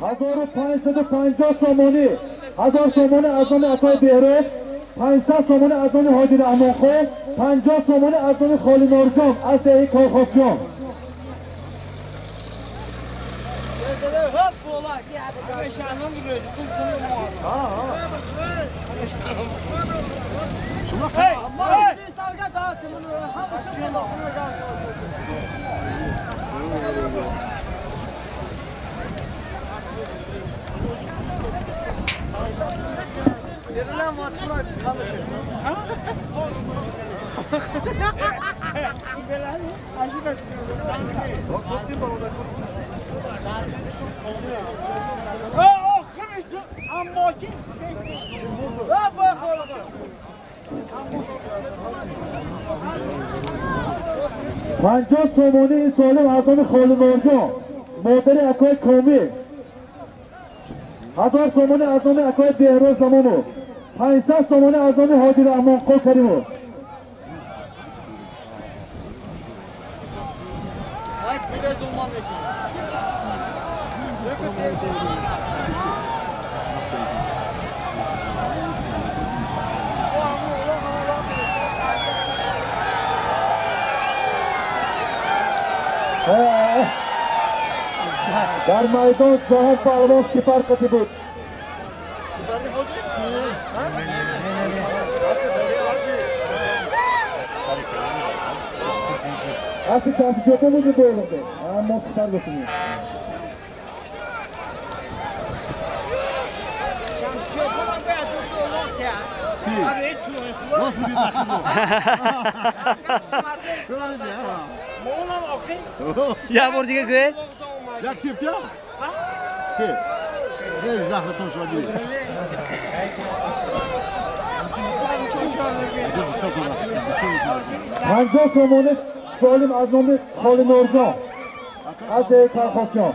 1550 сомонӣ 1000 сомонӣ аз номи акои Беҳрӯз 500 сомонӣ аз номи Ҳоҷи Раҳмонхон 50 сомонӣ аз номи Холи Норҷон аз деҳи Колхозҷон. پنجاه سومانی این سالم از نام خاله نورجان مادر اکای کامی 1000 سومانی از نام اکای بهروز زمانو 500 سومانی از نام حاجی رحمان قل کریمو. در میدان جهان پهلوان سپر قطی بود. اصلی چند بود بوده اما سپر گفتیم. Ya bor دیگه گوید یک شیب تیا؟ شیب خیلی زهرتون شدی. 50 سومانه سالم از نام خاله نورجان از کلخاسیان.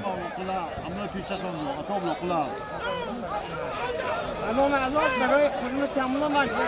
برای خدمت همون مجبور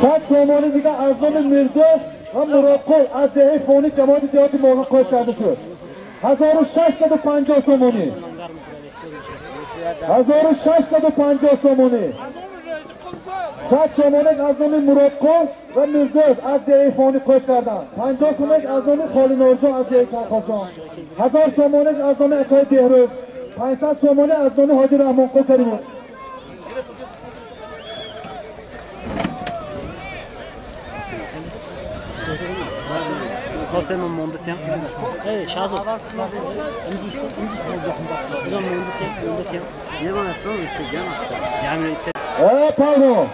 صد سومانی دیگه از نام میردوس و مرادقل از دهه فانی جماعت دیهات موقع کاش کرده شد. 1650 سومانی 1650 سومانی 100 سومانی از نام مرادقل و میردوس از دهه فانی کاش کردن. 50 سومانی از نام خالی نورجان از دهه کلخاسان. 1000 سومانی از نام اکای بهروز. 500 سومانی از نام حاجی رحمان قل کریمو. Hasan monda tem. Evet, Şazot. Evet, pardon.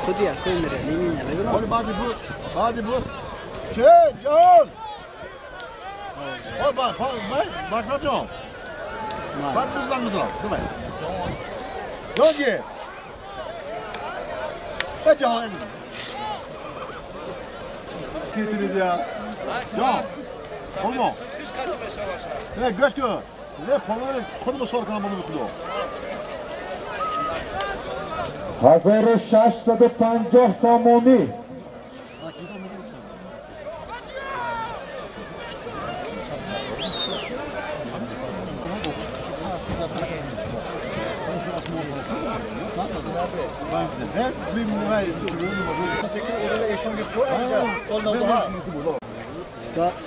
خودی اکوی میره نمی‌بینم. ولی بعدی بوس چه جان؟ باک جان. بعد بوزم می‌ذارم. دوباره. جانگی. جان. کی دیدی؟ جان. خودم. نه گوش کن. نه فلان خودم سوال کنم بلو خدا. 1650 سامانی.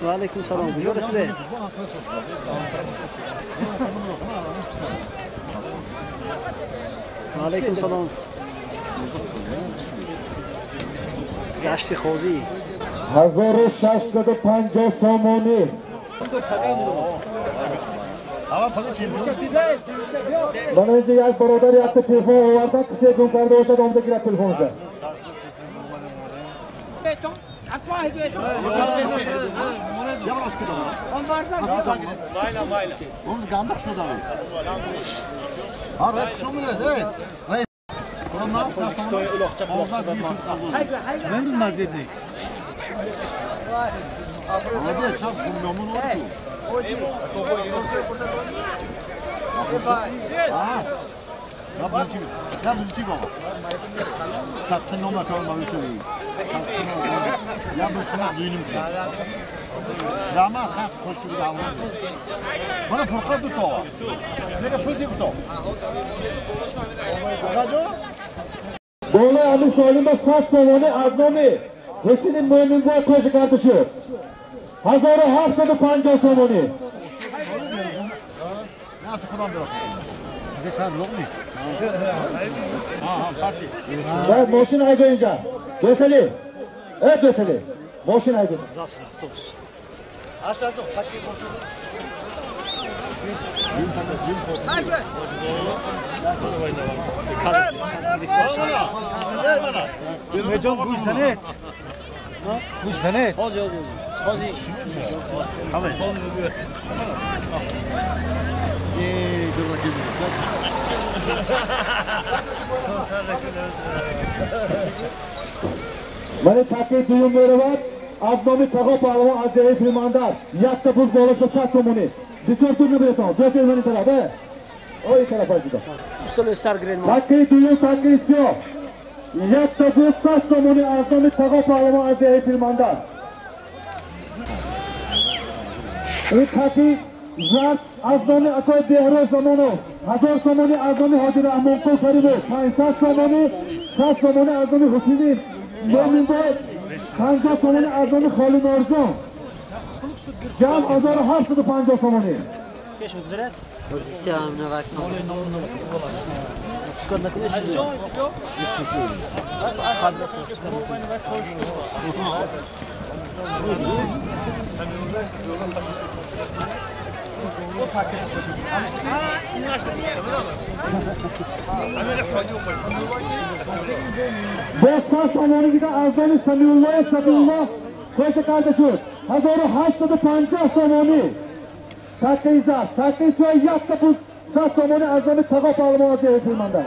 و علیکم سلام. کجا رسیده؟ و علیکم سلام. گشت خوزی 1650 سامانی. من اینجا یک برادر یک تلفن آوردن کسی گم کرده باشد آمده گیرد تلفنش. بالای امیر سالم با 100 سامانه از نام حسین مومنگوه کش کرده شد. 1750 سامانه. ماشین ایگو اینجا دوتلی ای دوتلی ماشین ایگو من تاکید دوم میرود از نام تاقا پهلوان از دهه فریماندر یک تا بوز بالاش به 100 سومونی بسیار دور نبیرتان دو سه من طرف آی طرف آی دیگه تاکید دوم تاکید سیاه یک تا بوز 100 سومونی از نام تاقا پهلوان از دهه فریماندر. این تاکید زرد از نام اکای بهروز زمانو 1000 سومونی از نام حاجی رحمانقل کریمو 500 سومونی 100 سومونی از نام حسینی مومن باید 50 سومونی از نام خالی نارجان جمع 1750 سومونی. با 100 سامانی دیگه از نام سمیع‌الله سمیع‌الله کش کرده شد. 1850 سامانی. تاکید زرد تاکید سیاه یک تا پوز 100 سامانی از نام تاقا پهلوان از دهه فریمانده.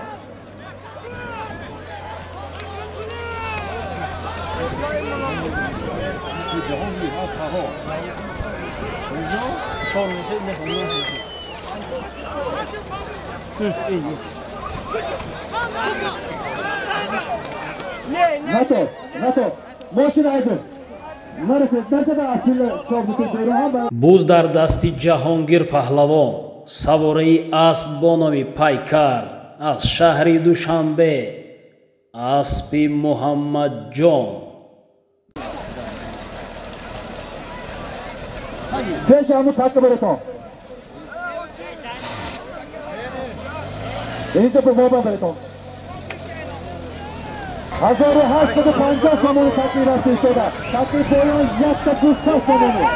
Буз дар дасти Ҷаҳонгир паҳлавон, савораи асп бо номи Пайкар аз шаҳри Душанбе, аспи Муҳаммадҷон. Пеш ҳамун такка баретон. Инҷа ба мо баретон. 1850 сомонӣ такки рафта истода. Такки поён 120 сомонӣ.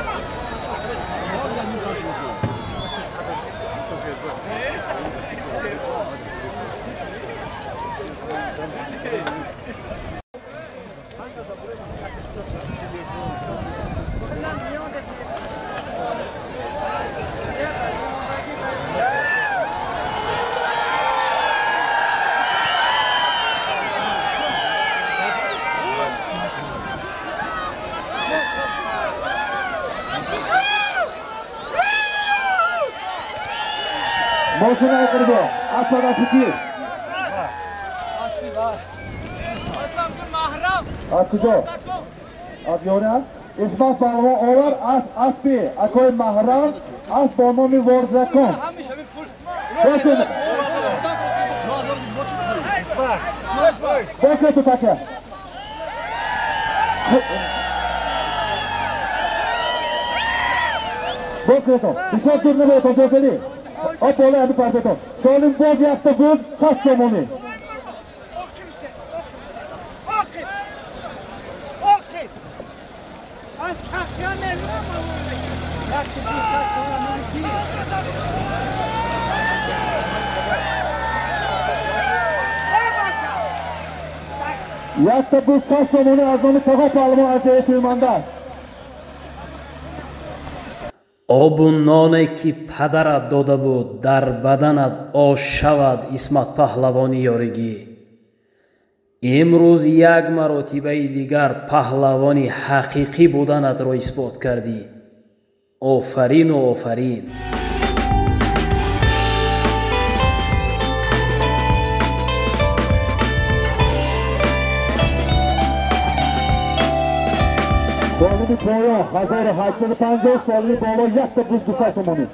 Мошина қурбо, асп ки? Аз куҷо? Аз ёра? Исмат паҳлавон овар аз аспи акои маҳрам, асп бо номи Ворзакон. Бокету така. Бокету. Бисёр дур набоятон, дозели. О болои ҳами партетон. Солим боз якта гуз 100 сомонӣ. Якта гуз 100 сомонӣ аз номи Тоға паҳлавон аз деҳаи Тӯйманда. Обу ноне ки падарат дода буд дар баданат ош шавад, Исмат паҳлавони ёригӣ. Имрӯз як маротибаи дигар паҳлавони ҳақиқӣ буданатро исбот кардӣ. Офарину офарин. Солими поён 1850, солими боло 122 сомонӣ.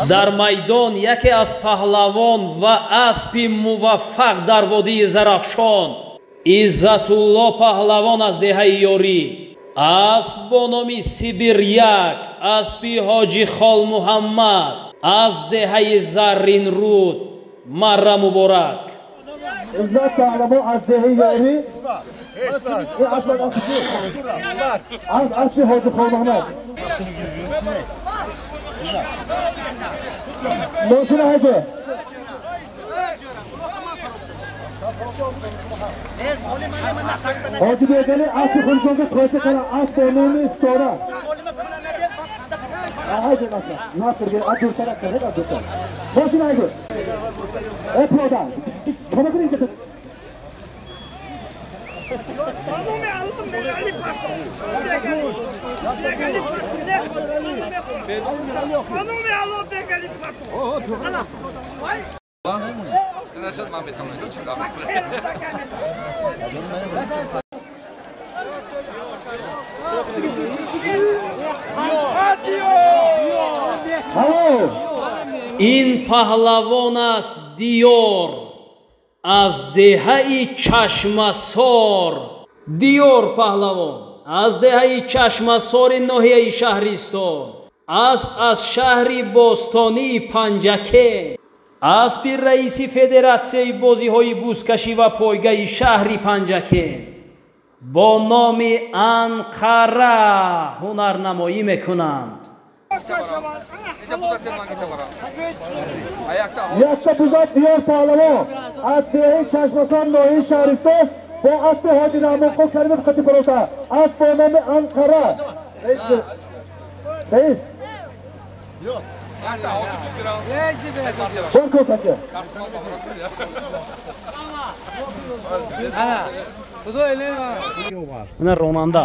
Дар майдон яке аз паҳлавон ва аспи муваффақ дар водии Зарафшон Иззатулло паҳлавон аз деҳаи Ёрӣ, асп бо номи Сибиряк, аспи Ҳоҷи Холмуҳаммад аз деҳаи Зарринруд. Марра муборак. Иззат паҳлавон аз деҳаи Ёрӣ, аз аспи Ҳоҷи Холмуҳаммад. Мошина ҳайде. Ҳоҷи Бегали аспи худшонга қойша кара, асп бо номи Ситора. Ҳайде насра. Наср дуртарак кард, дуртар. Мошина ҳайде. Э пиёда. Чома кунед инҷа. Ин паҳлавон аст Диёр аз деҳаи Чашмасор. Диёр паҳлавон аз деҳаи Чашмасори ноҳияи Шаҳристон, асп аз шаҳри бостонии Панҷакент, аспи раиси федератсияи бозиҳои бузкашӣ ва пойгаи шаҳри Панҷакент бо номи Анқара ҳунарнамоӣ мекунанд. Якта бузак Диёр паҳлавон аз деҳаи Чашмасор ноҳияи Шаҳристон бо аспи Ҳоҷи Раҳмонқул Каримов қати парота, асп бо номи Анқара. Раис. Бор кун таке. Мана ронанда.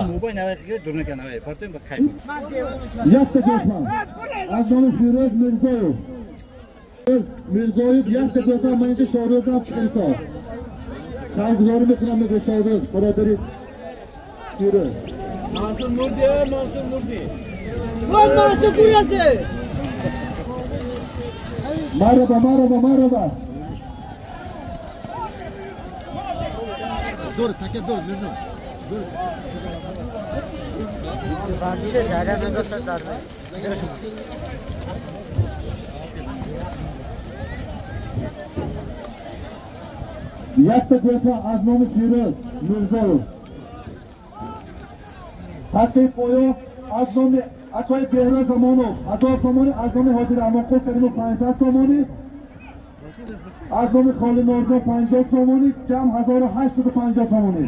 Якта гӯсфанд аз номи Фирӯз Мирзоев. Мирзоев якта гӯсфанд ман инҷо Шоҳрӯзам чиқиса. Саргузорӣ мекунам мегӯ Шоҳрӯз бародари Фирӯз. Мансур мурди, Мансур мурди. Вон Мансур курясе. Марҳаба, марҳаба, марҳаба. Dur, таке dur, Mirzo. Dur. Якта гӯсфанд аз номи Фирӯз Мирзоев. Таки поё аз номи акои Беҳрӯз Замонов 1000 сомонӣ, аз номи Ҳоҷир Амонқул Каримов 500 сомонӣ, аз номи Холӣ Норзо 50 сомонӣ, ҷамъ 1850 сомонӣ.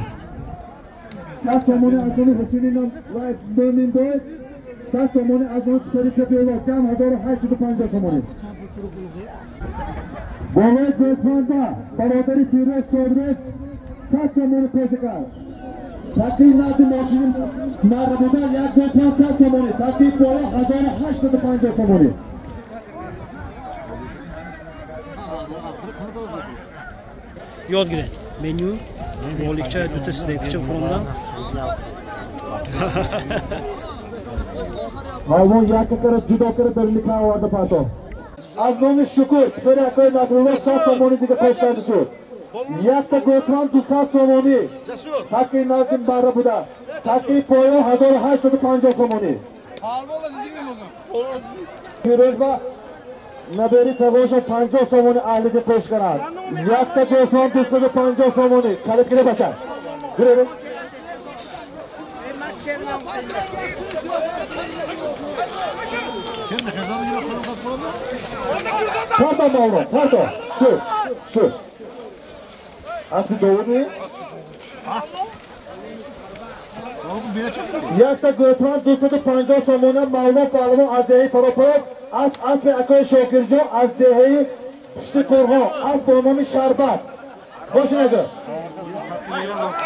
100 сомонӣ аз номи Ҳусейни Мӯминбой, 100 сомонӣ аз номи Писари Сафиулло, ҷамъ 1850 сомонӣ. Болои гӯсфанда бародари Фирӯз Шодрӯз 100 сомонӣ пеша кард. Таки назди мошини марра буда як гӯсфанд 100 сомонӣ, таки боло 1850 сомонӣ. Ёд гиред. Меню, роликча, дута стейкча фурӯндан. Ҳайвон якка кара ҷудо кара дар никоҳ оварда парто. Аз номи Шукур писари акои Насрулло 6 сомонӣ дига пеш карда шуд. Якта гӯсфанд 200 сомонӣ. Таки назди барра буда. Таки поё 1850 сомонӣ. Фирӯз ба набери тағошон 50 сомонӣ аҳлиди пеш кард. Якта гӯсфанд 250 сомонӣ. Калид гире бача. Гире. Pardon Mavro, pardon. Şu, şu. Aslı doğru mu? Якта гӯсфанд 250 сомона Мавло Паҳлавон аз деҳаи Фаропаров, аз аспи акои Шокирҷон аз деҳаи Пушти Қурғон, аз бо номи Шарбат. Бошин агар.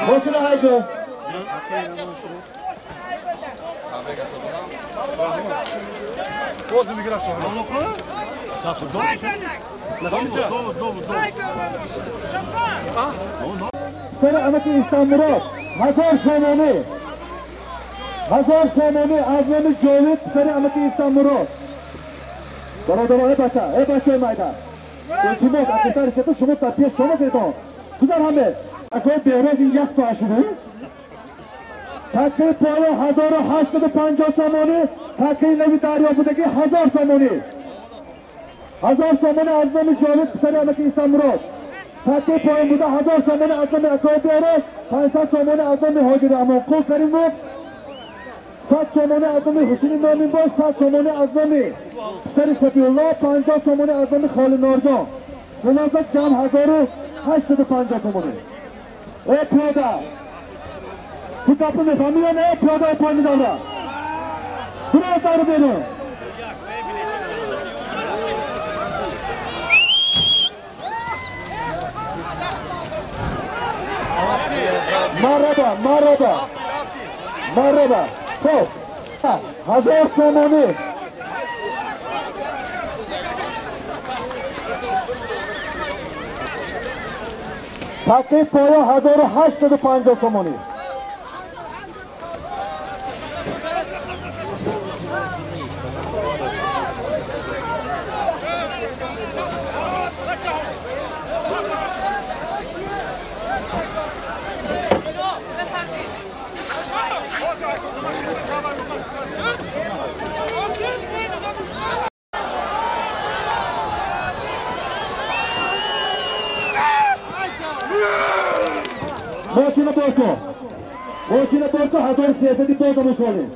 Бошин агар. Боз мегирад соҳиб. Сара амаки Исламмурод 1000 сомонӣ. 1000 сомонӣ аз номи Ҷовид писари амаки Исламмурод. Бародаро, эй бача, эй бачаи майда. Илтимос, аз писари сета шумо дар пеш шумо гиритон. Гузар ҳаме. Акои Беҳрӯз ин як соат шуд. Таки поё 1850 сомонӣ, таки нави дарё будагӣ 1000 сомонӣ. 1000 сомонӣ аз номи Ҷовид писари амаки Исламмурод. Таки поён буда 1000 сомонӣ аз номи акои Беҳрӯз, 500 сомонӣ аз номи Ҳоҷири Амонқул Каримов, 100 сомонӣ аз номи Ҳусейни Номинбой, 100 сомонӣ аз номи писари Сафиулло, 50 сомонӣ аз номи Холӣ Норҷон. Хулоса ҷамъ 1850 сомонӣ. Эй пиёда! Ту гапро мефаҳмӣ ё не? Пиёда пои давра. Дуро давра берун. Марҳаба, марҳаба. Марҳаба. Хоб. 1000 сомонӣ. Таки поё 1850 сомонӣ. Мошина борко. Мошина борко 1300 бозам солим.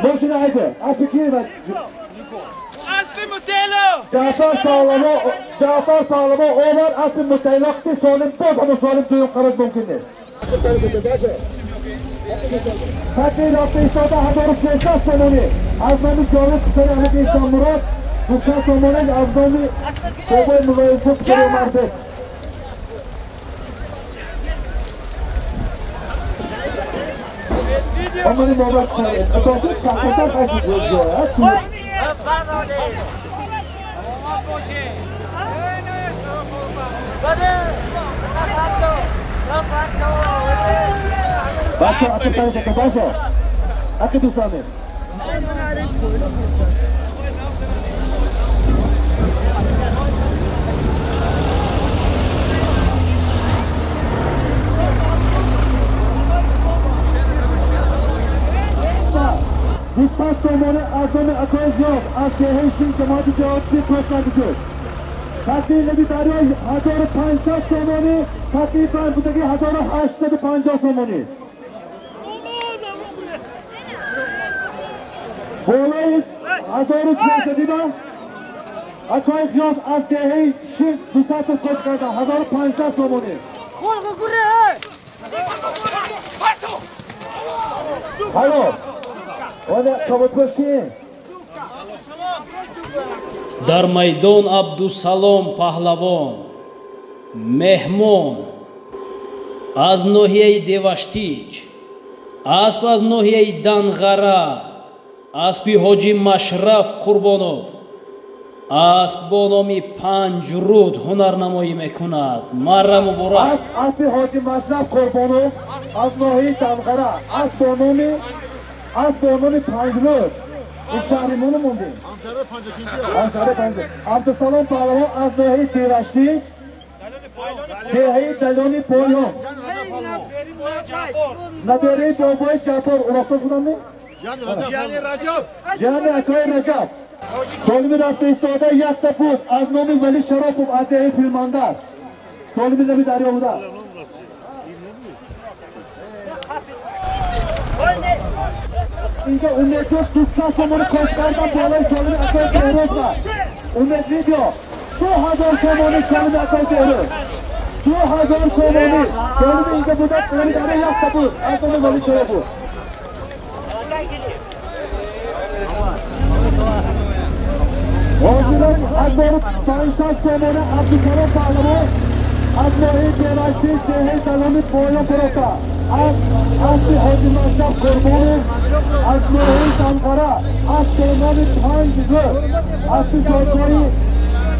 Мошина айде. Аспи ки ва Аспи Мутело. Ҷаъфар Паҳлавон овар аспи Мутело ки солим бозам солим дуюм қарор мумкин нест. Сатҳи рафта истода 1300 сомонӣ аз номи Ҷовид писари Аҳмади Исоммурод, 200 сомонӣ аз номи бобои Муллоюсуф писари Умарбек. Омани мобак асосӣ чаққотар қайти ҷоя. Бачо, аки тарифа, бачо. Аки дӯстонем. 25 сомонӣ аз номи акои Зиёд аз деҳаи Шин ҷамоати ҷавобчӣ кош карда шуд. Сатҳи лаби дарё 1500 сомонӣ, сатҳи панҷбудагӣ 1850 сомонӣ. Болои 1300 акои Зиёд аз деҳаи Шин 200 сом кош карда, 1500 сомонӣ. Ҳало дар майдон Абдусалом паҳлавон меҳмон аз ноҳияи Деваштич, асп аз ноҳияи Данғара, аспи ҳоҷи Машраф Қурбонов, асп бо номи Панҷруд ҳунарнамоӣ мекунад. Марра муборак. Аспи ҳоҷи Машраф Қурбонов аз ноҳияи Данғара, асп бо номи Панҷруд. Ин шаҳри мо мондем. Абдусалом паҳлавон аз ноҳияи Деваштич, деҳаи Далони Поён, набераи бобои Ҷаббор. Уроқта будам? Ҷани акои Раҷаб. Солими рафта истода якта буд аз номи Вали Шаропов аз деҳаи Филмандар. Солими лаби дарё буда. Инҷо Умедҷон 200 сомонӣ кош кардан болои солими акои Беҳрӯз. Умед видео 2000 сомонӣ солими акои Беҳрӯз. 2000 сомонӣ солими инҷо буда, лаби дарё якта буд аз номи Вали Шаропов. Ҳозиран 1500 сомонӣ Абдусалом паҳлавон аз ноҳияи Деваштич, деҳаи Далони Поён фурӯхта. Аз аспи ҳоҷи Машраф Қурбонов аз ноҳияи Данғара, асп бо номи Панҷруд, аспи зодгоҳи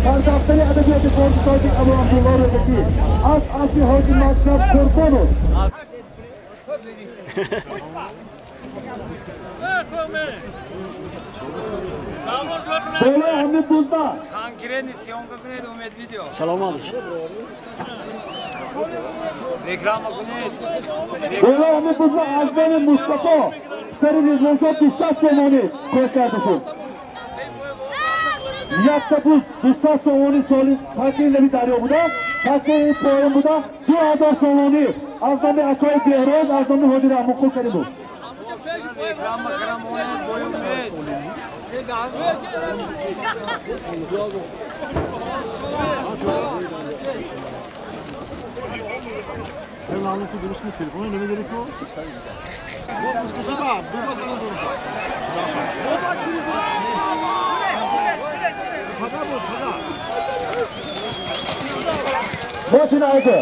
сардафтари адабиёти форси тоҷик Абу Абдулло Рӯдакӣ, аз аспи ҳоҷи Машраф Қурбонов. Болои ҳамин бузда. Салом алейкум. Болои ҳамин бузда аз номи Мустафо писари Ризвоншоҳ 200 сомонӣ кош карда шуд. Якта буз 200 сомонӣ соли сатҳи лаби дарё буда, сатҳи поён буда 2000 сомонӣ аз номи акои Беҳрӯз, аз номи ҳоҷи Раҳмонқул Каримов. Мошина айго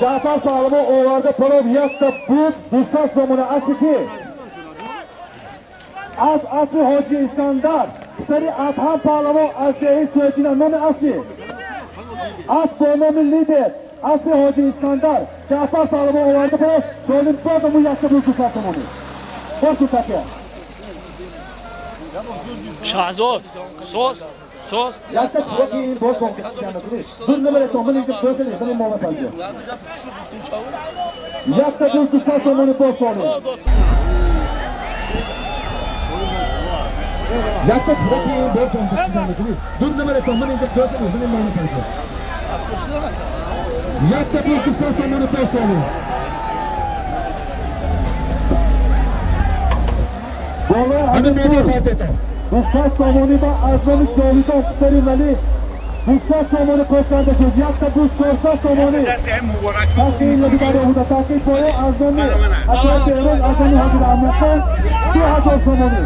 Ҷаъфар паҳлавон оварда палов якта буд 200 сомона аспи ки? Аз аспи ҳоҷи Искандар писари Адҳам паҳлавон аз деҳаи Суэҷина. Номи аспи? Асп бо номи Лидер, аспи ҳоҷи Искандар Ҷаъфар паҳлавон оварда палов солим бозаму якта буд 200 сомонӣ. Бошу такя. Шаҳзод, соз, соз. Якта чизаки ин боз конкурсияна дур намеретон, ман инҷо дозани, ман ин мома панҷо. Якта буд 200 сомонӣ боз солим. Якта чизаки ин боз конкурсияна дур намеретон, ман инҷо дозани, ман ин мома панҷо. Якта буд 200 сомонӣ боз солим. Болои ҳамин буд 200 сомонӣ ба аз номи Ҷовидон писари Вали 200 сомонӣ қош карда шуд. Якта буз 400 сомонӣ. Таки ин лаби дарё буда. Таки поё аз номи Акои Беҳрӯз, аз номи Ҳоҷи Раҳмонхон 2000 сомонӣ.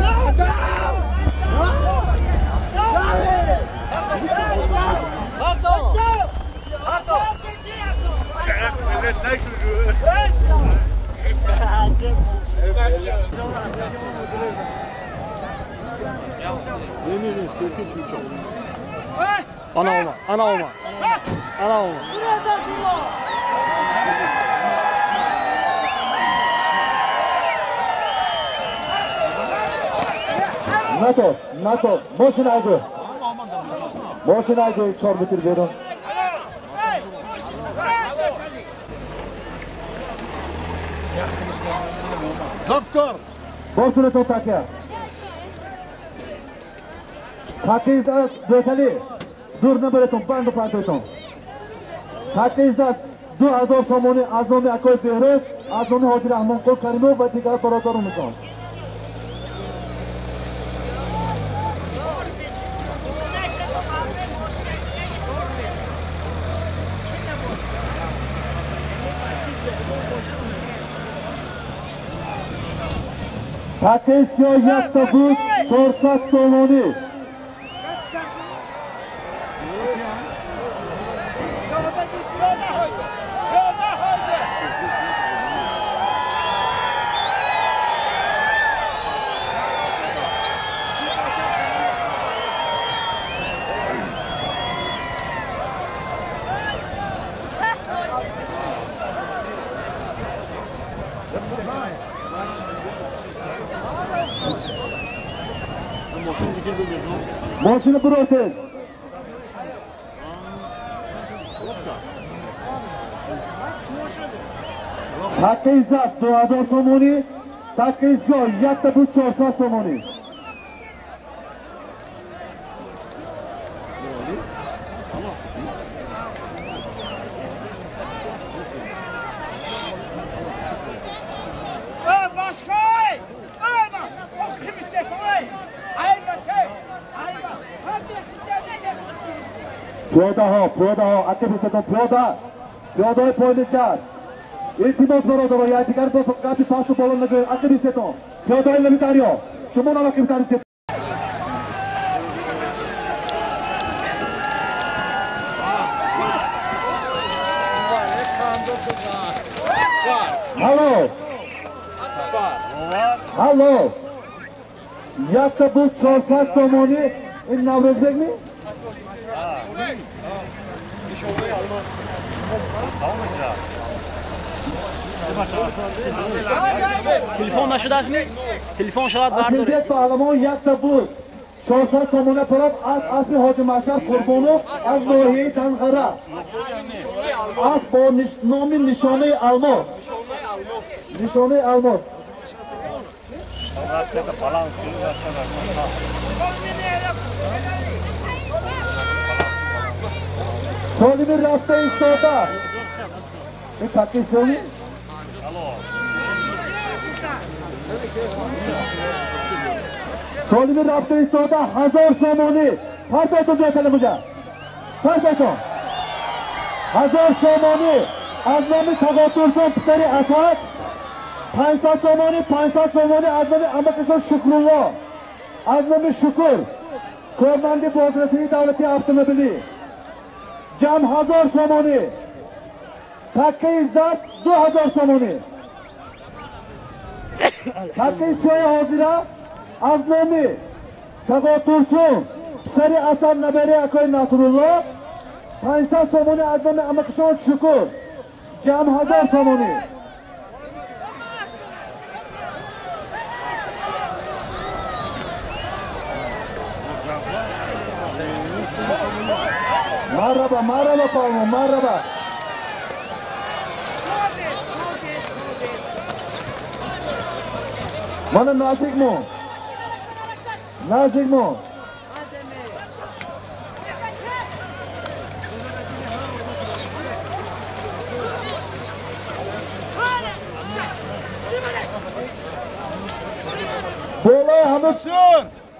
Ana olma, ana olma, ana olma. Натоб, натоб, мошин айгу. Мошин айгу, чор бутир берун. Доктор! Босунатон такя. Таки иззат, дур набаретон, банду пантойтон. Таки иззат, 2000 сомонӣ аз номи Акои Беҳрӯз, аз номи Ҳоҷи Раҳмонқул Каримов ва дигар бародаронашон. Таки сиёҳ якта буд 400 сомонӣ. Мошина буротед. Таки иззат 2000 сомонӣ, таки сиёҳ якта буд 400 сомонӣ. Пиёдаҳо, пиёдаҳо, акабисатон пиёда, пиёдаҳои поини чар. Илтимос бародаро, якдигар бо гапи пасту боло нагӯед, акабисатон. Пиёдаҳои лаби дарё, шумо намакибтарисед. Ҳалло! Ҳалло! Якта буз 400 сомонӣ, ин Наврӯзбек ми? Телефон нашудааст ми? Телефон шавад бардоред. Асилбек паҳлавон якта буз 400 сомона парад аз аспи Ҳоҷи Машраб Қурбонов аз ноҳияи Данғара. Асп бо номи Нишонаи Алмос. Нишонаи Алмос. Солими рафта истода. Ин таки соли? Солими рафта истода 1000 сомонӣ. Партойтон ҷойтале мужа. Партойтон. 1000 сомонӣ аз номи Тағотурсон писари Асад. 500 сомонӣ, 500 сомонӣ аз номи амакашон Шукрулло. Аз номи Шукр, корманди бозрасии давлати автомобилӣ. Ҷамъ 1000 сомонӣ. Таккаи зард 2000 сомонӣ. Таккаи сиёҳи ҳозира аз номи Тағотурсун писари Асад набераи акои Насрулло 500 сомонӣ аз номи амакашон Шукр. Ҷамъ 1000 сомонӣ. Марҳаба, марҳаба палвон, марҳаба. Мана наздик мон. Наздик мон. Болои ҳама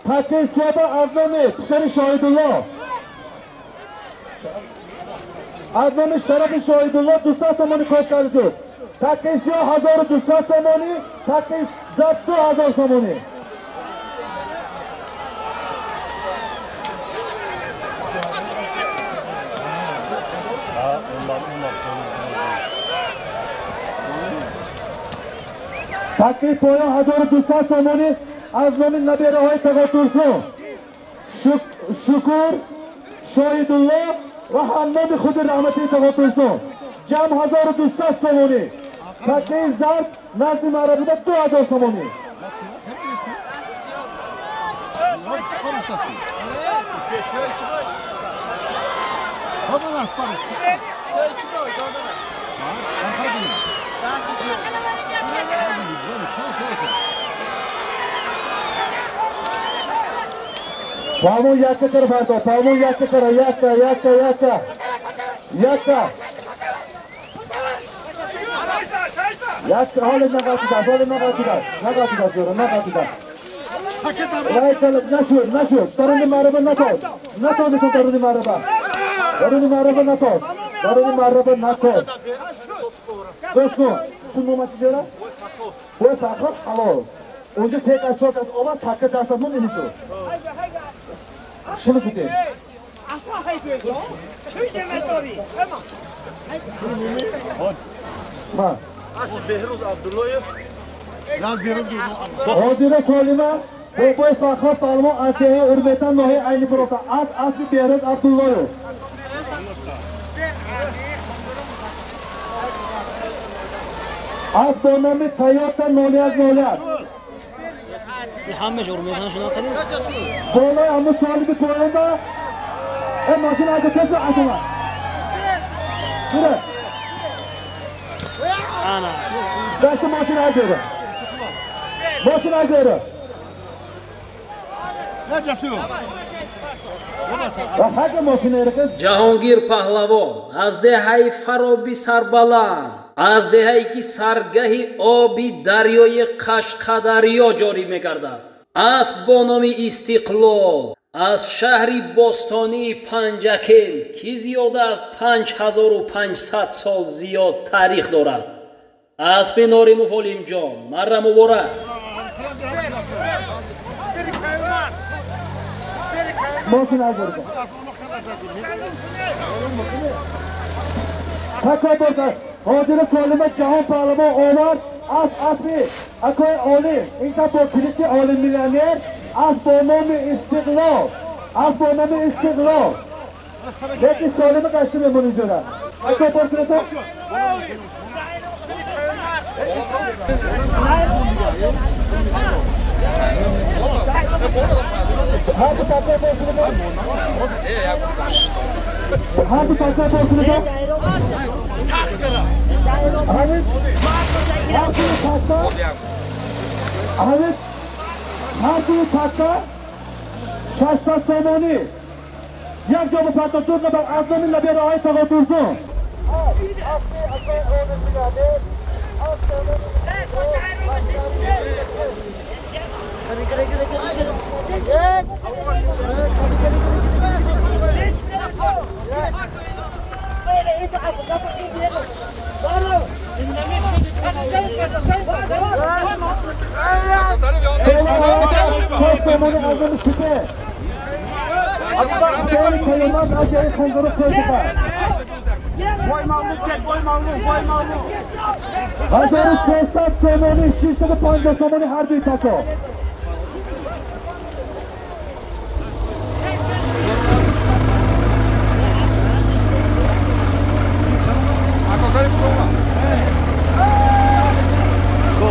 таки сиёба аз номи писари Шоҳидулло. Аз номи Шарафи Шоҳидулло 200 сомонӣ кош карда шуд. Таккаи сиёҳ 1200 сомонӣ, таккаи зард 2000 сомонӣ. Таккаи поён 1200 сомонӣ аз номи набераҳои Тағотурсун Шукур Шоҳидулло ва ҳамноми худи раҳматии Тағотурсун. Ҷамъ 1200 сомонӣ. Таккаи зард назди маъра буда 2000 сомонӣ. Палмон якка кара фарто, палмон якка кара, якка, якка, якка. Якка. Якка, ҳоле нақатида, ҳоле нақатида, нақатида, ҷӯра, нақатида. Нашуд, нашуд, даруни маъраба натод. Натод ту даруни маъраба. Даруни маъраба натод. Даруни маъраба натод. Гӯш кун, ту номат чӣ ҷӯра? Бой Фахр ҳалол. Онҷо се кас чор кас омад, такка дастат мон ини ту. Шумо шудем. Ҳозира Солима бобои Фахр Палвон аз деҳаи Урметан ноҳияи Айни Бурота аз асли Беҳрӯз Абдуллоев. Аз бо номи Тойота 0101. Ҳамааш Урметан шуна қадим. Болои ҳамун солими поёнда э мошин айда тез азума. Бира. Ана. Дашти мошин айдера. Мошин айдера. Ҷаҳонгир Паҳлавон аз деҳаи Фароби сарбаланд, аз деҳае ки саргаҳи оби дарёи Қашқадарё ҷорӣ мегардад, асп бо номи Истиқлол аз шаҳри бостонии Панҷакент, ки зиёда аз 5500 сол зиёд таърих дорад. Аспи Норимов Олимҷон, марра муборак. Мошин айдерда. Такой борда. Ҳозира Солима Ҷаҳон Паҳлавон омад аз аспи акои Олим. Ин кас бо клики Олим миллионер аз бо номи Истиқлол. Аз бо номи Истиқлол. Лекин Солима гашта мемон инҷода. Ако бор кунед. Ҳар ду такой бор кунед. Ҳар ду такой бор кунед. Ҳамид ҳар дуи такка, ҳамид ҳар дуи такка 600 сомонӣ. Як ҷо ба парто дур набар аз номи набераҳои Тағотурсун. Boy mağlup gel, boy mağlup, boy mağlup. 1300 сомонӣ, 650 сомонӣ ҳар дуи такко.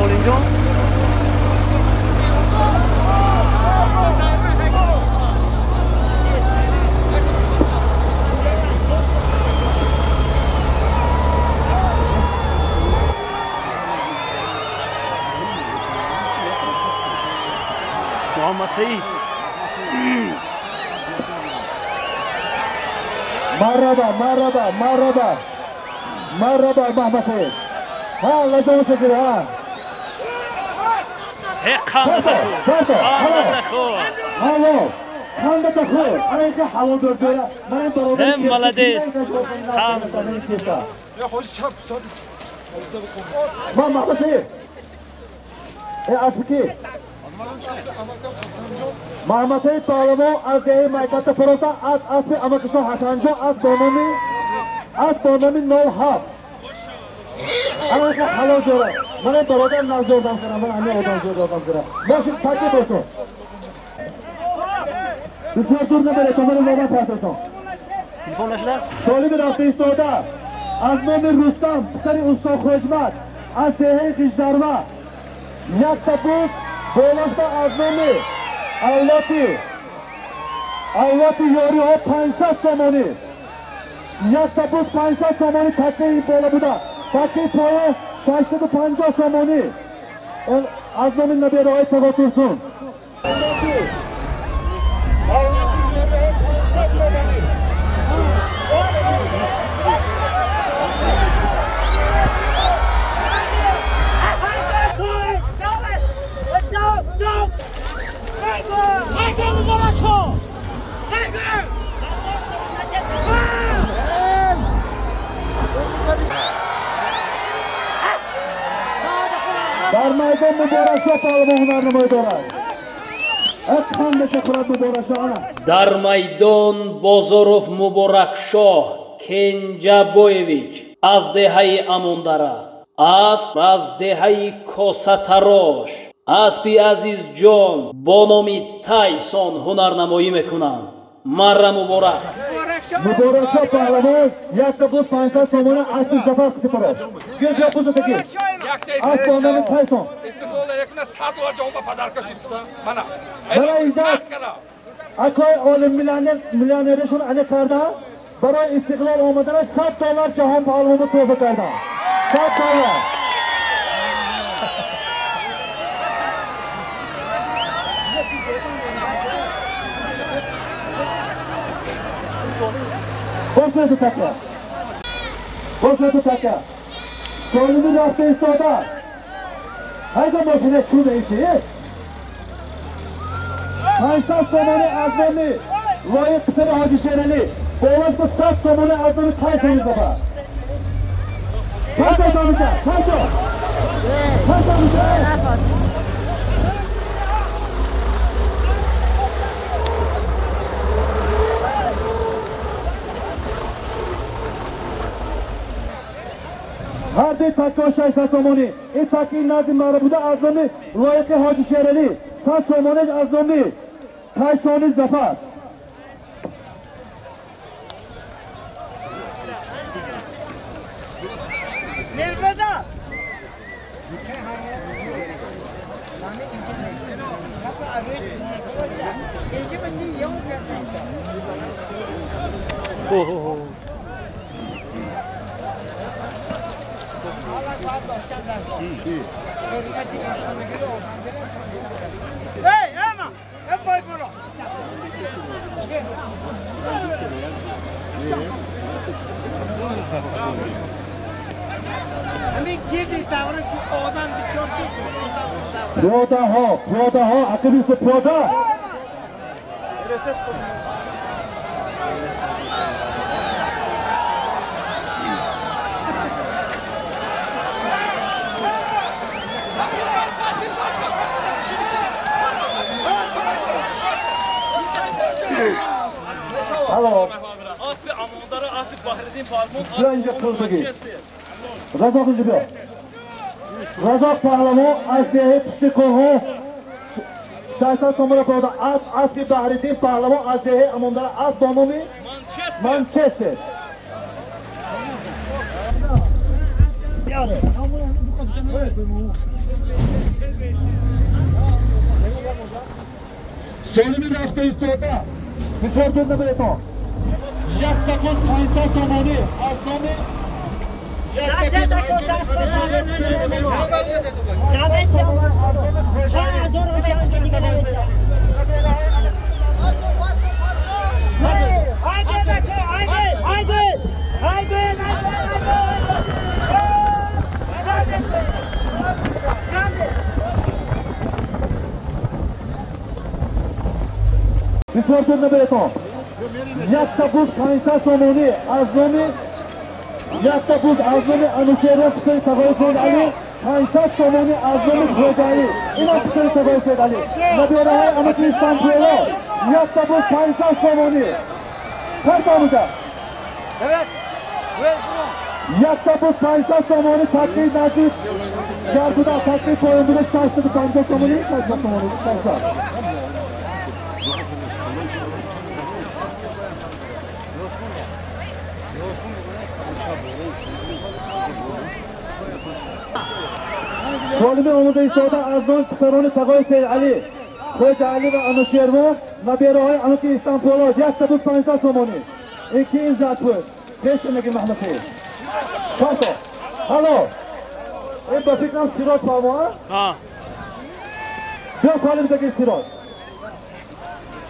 Olimjon. Muhammad Said. Marhaba, marhaba, marhaba. Marhaba Muhammad Said. Ha, лаҷон шакир, ҳа. Ҳе қандата хӯр. Қандата хӯр. Ҳало. Hem молодец. Там. Маҳмадсаид Паҳлавон аз деҳаи Майката Фароса аз аспи амакишон Ҳасанҷон аз бо номи 07. Анака ҳалол ҷора. Ман ин бародар наз ёрдам кардам, ман ҳамин одам зиёд ёрдам кардам. Мошин таки бошон. Бисёр дур набаред, ман нома партотон. Телефон нашудааст? Солими рафта истода аз номи Рустам, писари устод Хоҷмат аз деҳаи Хиждарва якта буд болошта аз номи авлоти ёриҳо 500 сомонӣ. Якта буд 500 сомонӣ такаи бола буда. Такаи поя 650 сомонӣ. Аз номи набераҳои Тағотурсун. Дар майдон Муборакшоҳ паҳлавон ҳунарнамоӣ дорад. Дар майдон Бозоров Муборакшоҳ Кенҷабоевич аз деҳаи Амондара, асп аз деҳаи Косатарош, аспи Азизҷон бо номи Тайсон ҳунарнамоӣ мекунанд. Марра муборак. Муборакшоҳ паҳлавон якта буд 500 сомона аспи Зафар қитипарад. Гир бия буза таки. Асп бо номи Тайсон. Истиқлол якна 100 доллар ҷавоб ба падарка шуд. Мана. Мана иззат. Акои олим миллионеришон ане кардан барои Истиқлол омаданаш 100 доллар ҷаҳон паҳлавонро туҳфа кардан. 100 доллар. Боз така. Боз така. Солими рафта истода. Ҳайда мошина чӯ меисти? 500 сомонӣ аз номи лоиқ писари Ҳоҷи Шералӣ. Болош ба 100 сомонӣ аз номи Тайсони Зафар. Чанд то миша? Чанд то? Чанд то миша? Ҳар дуи таккаҳо 600 сомонӣ. Ин таккаи назди мара буда аз номи лоиқи Ҳоҷи Шералӣ. 100 сомонаш аз номи Тайсони Зафар. Hey, Emma! Emma, bro! Пиёдаҳо, пиёдаҳо, ақибиси пиёда. Алло. Биринҷа қилдиги. Разоқ инҷа биё. Разоқ паҳлавон аз деҳаи пушти кӯҳҳо 600 сомона дода. Асп аспи Баҳриддин паҳлавон аз деҳаи Амондара асп бо номи Манчестер. Солими рафта истода. Бисёр дур набаретон. 1500 сомонӣ аз номи бисёр дур наберетон. Якта буз 500 сомонӣ аз номи якта буз аз номи Анушервон писари Тағои Саид Алӣ, 500 сомонӣ аз номи Хоҷаалӣ, инам писари Тағои Саид Алӣ. Набераҳои Амаки Истампуло, якта буз 500 сомонӣ. Картамуда. Якта буз 500 сомонӣ такри наздик гар буда, такри поён буда 650 сомонӣ, 600 сомонӣ, 600. Солими омода истода аз номи писарони Тағои Саид Алӣ, Хоҷа Алӣ ва Анушервон, набераҳои Амаки Истампуло, якта буз 500 сомонӣ. Ин ки ин зад буд? Пеш мегӣ Маҳмудӣ. Парто. Ҳало. Ин ба фикрам Сироҷ палвон, а? Биё солим бигир Сироҷ.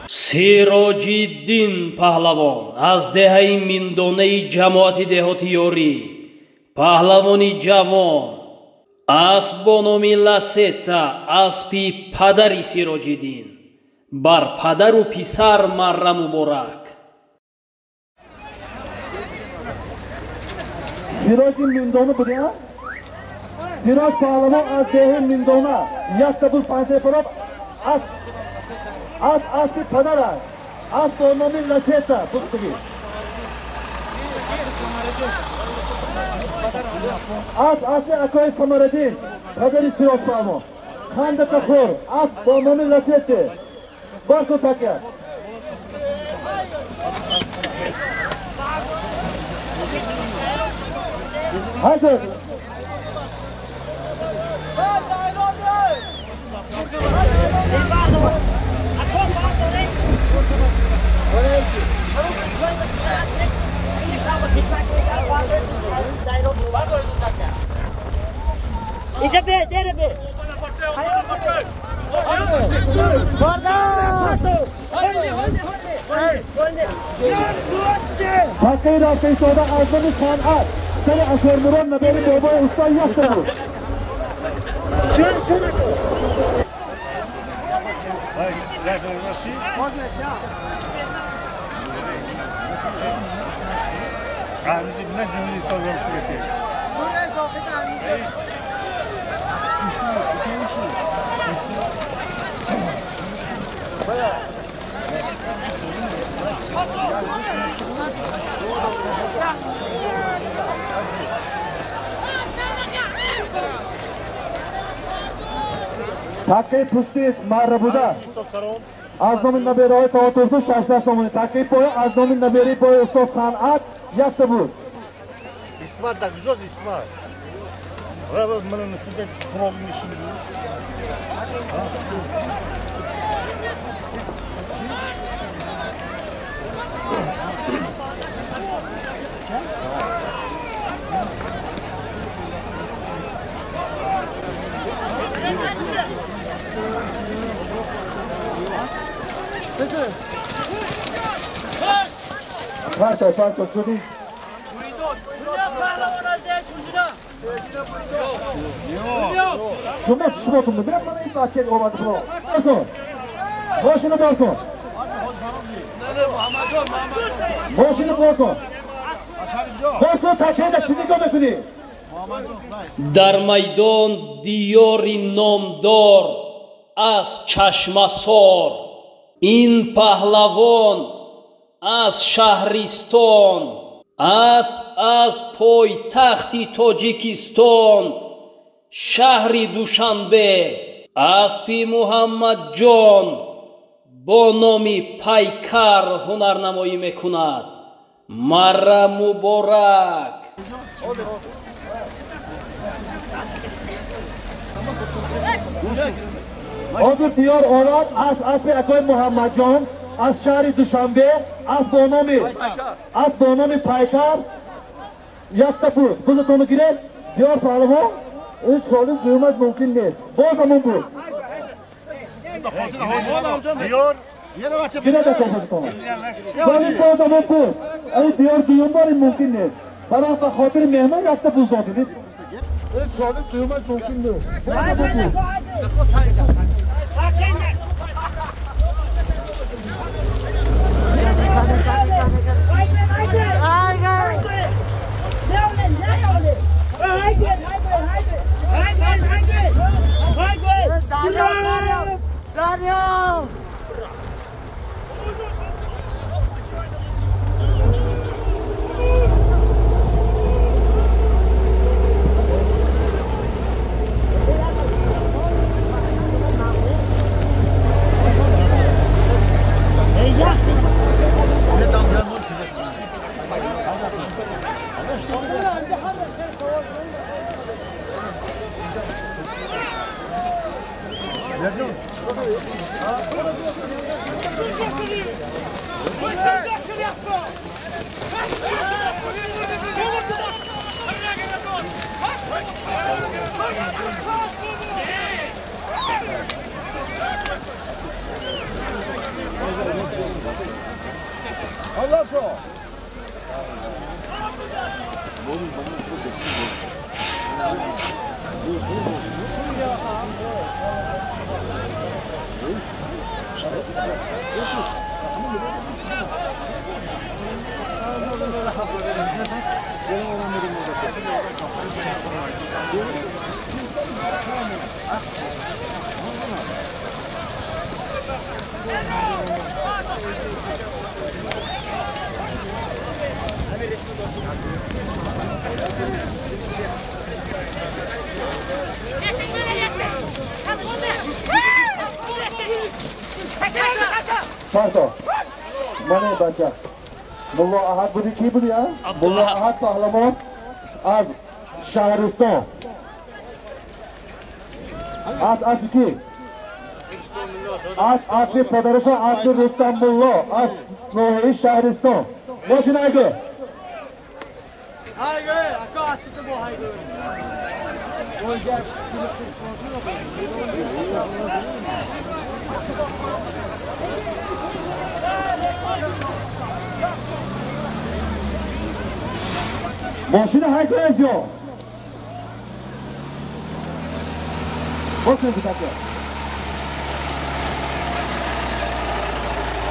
Сироҷиддин паҳлавон аз деҳаи Миндонаи ҷамоати деҳоти Ёрӣ, паҳлавони ҷавон, асп бо номи Ласета, аспи падари Сироҷиддин. Бар падару писар марра муборак. Сироҷи Миндона будия? Сироҷ паҳлавон аз деҳаи Миндона, якта буз 500 пароб, аз аспи падараш, асп бо номи Ласета буд. Аз аспи акои Самараддин, падари Сироҷ паҳлавон. Қандата хӯр, асп бо номи Ласете. Барку такя. Ҳазр. اینجا به دره به Такаи рафта истода аз номи Санъат, сари Ашормурод, набери бобои уста, якта буд. Такаи пушти марра буда аз номи набераҳои Таватурсу 600 сомонӣ. Такаи поя аз номи набераи бои устод Санъат, якта буд. Исмат да куҷост Исмат? Мана нишуда хурок нишин. Парто, парто, шуди. Шумо чишмотон мебинам, мана ин бача овард худо. Баркун. Мошина баркун. Мошина баркун. Баркун, такеда чӣ нигоҳ мекунӣ? Дар майдон диёри номдор аз Чашмасор, ин паҳлавон аз шаҳристон, асп аз пойтахти Тоҷикистон, шаҳри Душанбе, аспи Муҳаммадҷон бо номи Пайкар ҳунарнамоӣ мекунад. Марра муборак. Ҳозир диёр орад аз аспи акои Муҳаммадҷон аз шаҳри Душанбе, аз бо номи Пайкар, якта буд. Бузатонро гиред, диёр паҳлавон, ин солим дуюмаш мумкин нест. Боз ҳамон буд. Гиред акои бузатонро. Солим боз ҳамон буд. Ин диёр дуюм бор ин мумкин нест. Барои ба хотири меҳмон якта буз додед. Ин солим дуюмаш мумкин нест. Боз ҳамон буд. Парто. Мане бача. Мулло Аҳад буди ки буди, а? Мулло Аҳад паҳлавон аз шаҳристон. Аз аси ки? Аз аси падараша аз Рустам Мулло аз ноҳияи шаҳристон. Мошин айгӯ. Айгӯ, ака аситу бо айгӯ. Мошина ҳайгӯ эзё. Бошин бутака.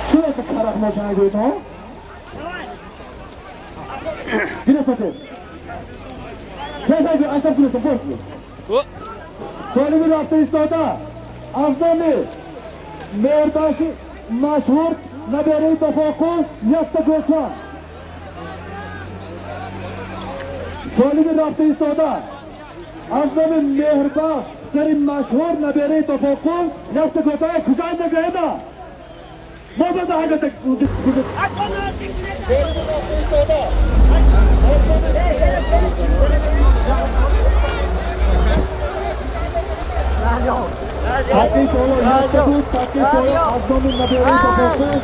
Чӣ это карах мошин ҳайгӯ то? Дина сотед. Тез ҳайгӯ аштам кунестам бошин. Толиби рафта истода аз номи меҳрбахши машҳур набераи Бафоқул якта гӯча. Толиби рафта истода аз номи меҳрбахш сари машҳур набераи Бафоқул якта гӯча. Куҷо нагӯяда? Мо бада ҳагата. Толиби рафта истода аз номи Таки соло якта буд, таки соло аз номи набераи Бафоқул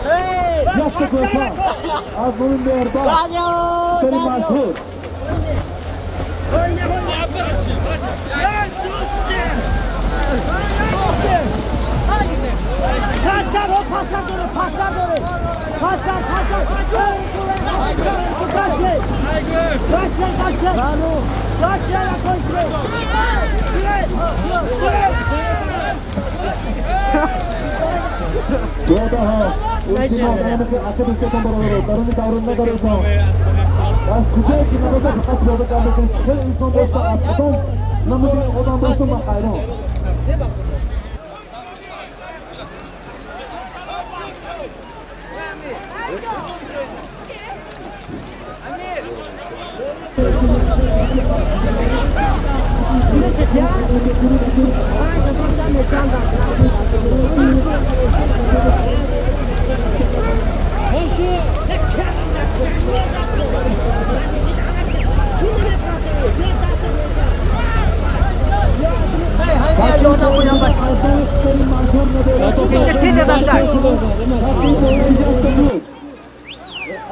якта гӯча аз номи меҳрбахш сари машҳур. Додаҳо илтимос ки ақиб истотон бародаро даруни даврон надаретон. Аз куҷое ки набоша фақат пиёда гап мезанед. Чӣ хел инсон бошад, аз кадом намуди одам бошад, ман ҳайрон.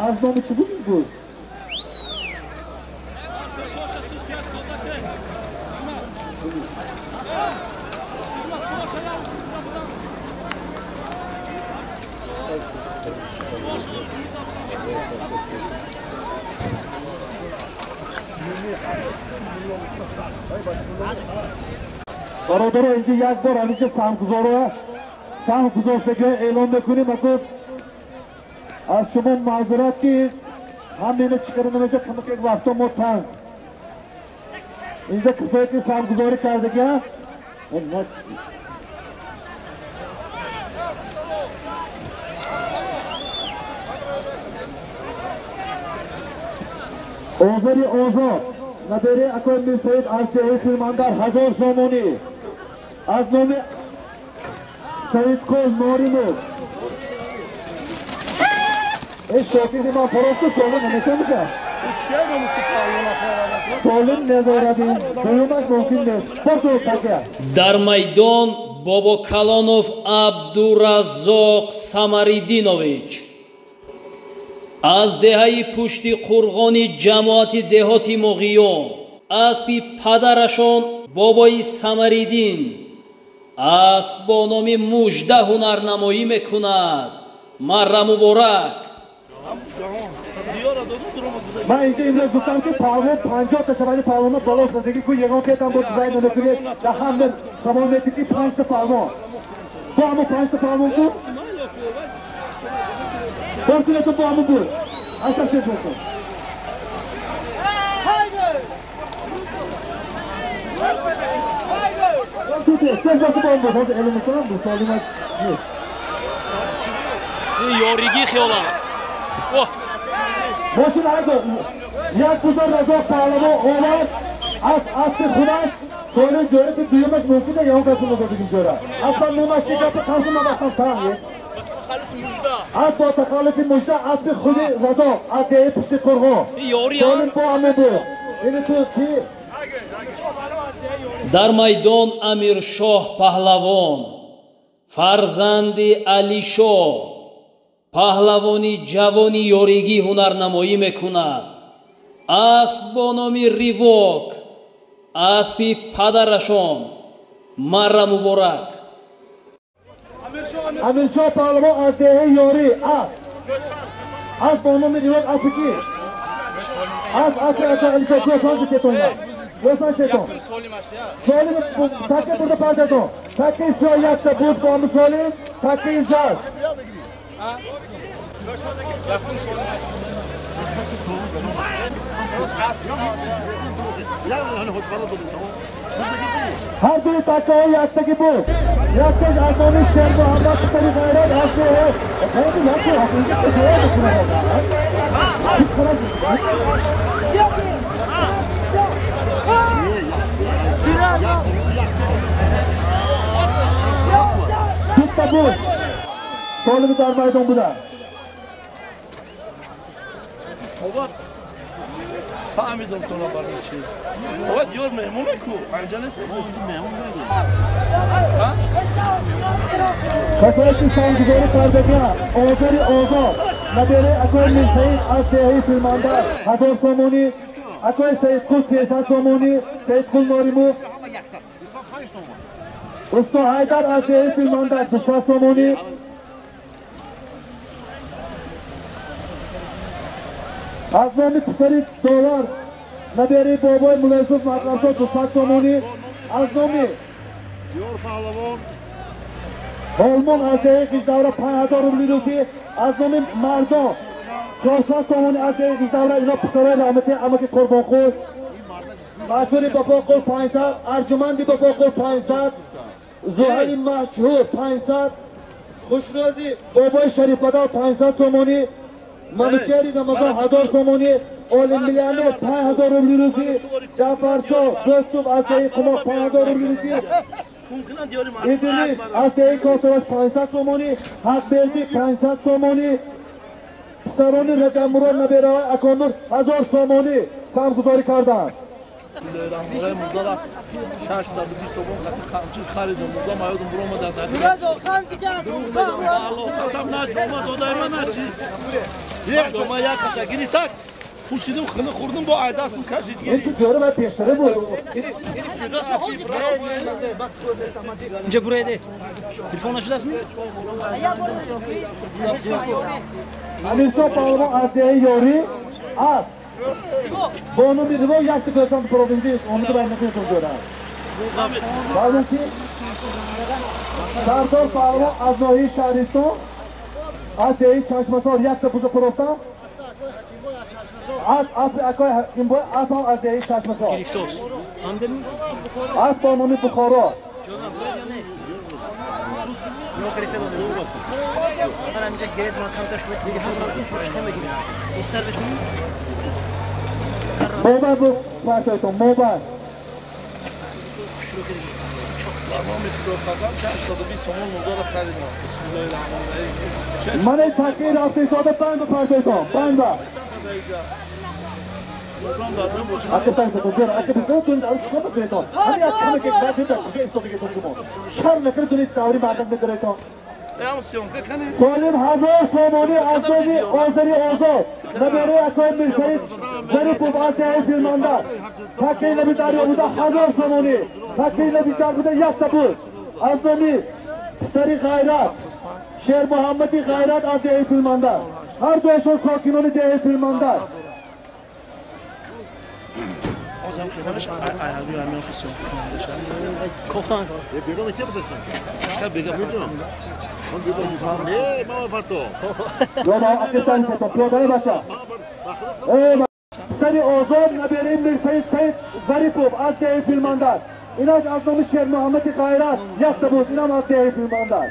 Аз номи чӣ буд гӯз? Бародаро, инҷо як бор ҳамиша саҳмгузоро саҳм гузоштагиҳо эълон мекунем. Аку аз шумо маъзурат ки ҳамина чӣ кара намеша, камак як вақто мо танг. Инҷо касое ки саҳмгузорӣ кардагиа Озари Озод набераи акои Мирсаид аз деҳаи Хилмандар 1000 сомонӣ аз номи Саидқул Норимов. Эй шокири ман просто солим намешавад. Солим надорадим, дуюмаш мумкин нест. Просто такя. Дар майдон Бобокалонов Абдураззоқ Самаридинович. Аз деҳаи пушти қурғони ҷамоати деҳоти Моғиён, аспи падарашон бобои Самариддин асп бо номи Мужда ҳунарнамоӣ мекунад. Марра муборак. Ман инҷо имрӯз гуфтам ки паҳлавон 50 та шавади паҳлавонро боло зиндагӣ ку ягон кетам бо зай намекунед дар ҳама савол метид ки 5 та паҳлавон бо ҳамо 5 та паҳлавон ку бортунатон бо ҳамо буд аса чез бошад. Ёригӣ хиёлам. Мошин айдо як буза Разоқ паҳлавон омад аз аспи худаш соли ҷӯра ки дуюмаш мумкин е ягон касо нозодигим ҷӯра. Аслан номаш чи гапи қамсу набастам таам. Аз бо тахаллуси Мужда аспи худи Разоқ аз деҳаи пушти қурғон. Солим бо ҳамон буд. Ини ту ки дар майдон Амиршоҳ паҳлавон, фарзанди Алишоҳ, паҳлавони ҷавони ёригӣ ҳунарнамоӣ мекунад. Асп бо номи Ривок, аспи падарашон. Марра муборак. Амиршоҳ паҳлавон аз деҳаи Ёрӣ асп бо номи Ривок аспи ки? Асп аспи Алишоҳ гӯсанчи кетонда. Гӯсан шетон. Солим таке бурда партатон. Таки сиёҳ якта буд бо ҳами Солим, таки зард. Ҳар дуи такаҳо яктагӣ буд. Якташ аз номи Шермуҳаммад писари Ғайрат аз Дутта буд. Солими дар майдон буда. Фаҳмидам то барои чӣ. Бобат ёр меҳмоне ку? Анҷа нест? Касое ки санггузорӣ кардагианд, Озори Озод, набераи акои Мирсаид аз деҳаи Филмандар 1000 сомонӣ, акои Саидқул 300 сомонӣ, Саидқул Норимов, усто Ҳайдар аз деҳаи Филмандар 200 сомонӣ, аз номи писари Довар набераи бобои Муллоюсуф Матлабшоҳ 200 сомонӣ, аз номи Ҳолмон аз деҳаи Қиждавра 5000 рубли русӣ, аз номи Мардон 400 сомонӣ аз деҳаи Қиждавра. Ино писарои раҳмати амаки Қурбонқул, Масури Бобоқул 500, Арҷуманди Бобоқул 500, Зуҳали Маҳҷур 500, Хушнӯзи бобои Шарифбадал 500 сомонӣ, Манучери Рамазон 1000 сомонӣ, Олим миллионер 5000 рубли русӣ, Ҷаъфаршоҳ Дӯстум аз деҳаи Қумоқ 5000 рубли русӣ, Идрис аз деҳаи Косоваш 500 сомонӣ, Ҳақбердӣ 500 сомонӣ, писарони Раҷабмурод набераҳои Аконур 1000 сомонӣ саҳмгузорӣ карданд. Пушидим, хина хӯрдим, бо айдасим кашид. Ин ту ҷора ва пештара буд. Инҷа буреде. Телефон нашудастми? Амиршоҳ паҳлавон аз деҳаи Ёрӣ аст. Бо номи Ривоқ якта гӯсанд провинзӣ омида бай накунетон ҷора. Баъдон ки Сардор паҳлавон аз ноҳияи Шаҳристон аз деҳаи Чашмасор якта буза фурӯхтанд. Аз аспи акои Ҳакимбой асп аз деҳаи Чашмасор. Асп бо номи Бухоро. Мобай бу партойтон, мобай. Ман таки рафтисода банд ба партойтон, банд ба. Шарм накард дунед даври мардак медаретон. Солим 1000 сомонӣ аз номи Озари Озод набераи акои Мирсаид Зарипов аз деҳаи Филмандар. Таккаи наби дарё буда 1000 сомонӣ. Таккаи наби дар буда якта буд. Аз номи писари Ғайрат Шермуҳаммади Ғайрат аз деҳаи Филмандар. Ҳар дуяшон сокинони деҳаи Филмандар. Писари Озод набераи Мирсаид Саид Зарипов аз деҳаи Филмандар. Инаш аз номи Шермуҳаммади Ғайрат якта буд. Инам аз деҳаи Филмандар.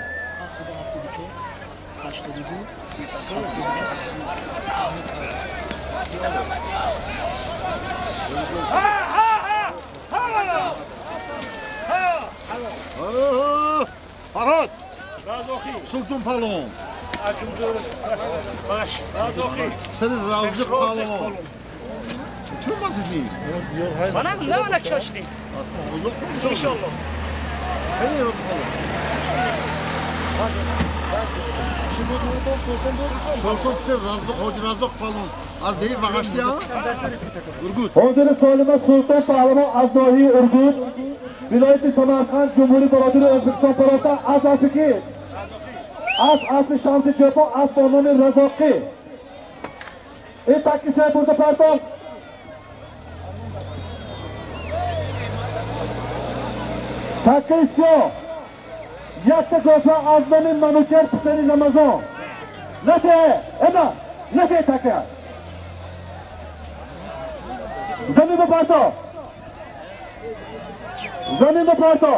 Farhad! Sultan Palon! Senin Razıq Palon! Kim bahsediyor? Bana ne alak şaştı? İnşallah. Sultan Razıq, Hoca Razıq Palon. Az değil vaqaştı ya? Urgut. Hozir Solima Sulton Pahlavon аз ноҳияи Ургут, вилояти Самарқанд, Ҷумҳурии Бародари Ӯзбекистон тарафта аз аспи аз аспи Шамси Чӯпон аз бо номи Разоқӣ. Ин такки се бурда партофт. Таккаи сиёҳ якта гӯса аз номи Манучер писари Рамазон. Нате, эма, нате такка. Замин ба парто. Замин ба парто.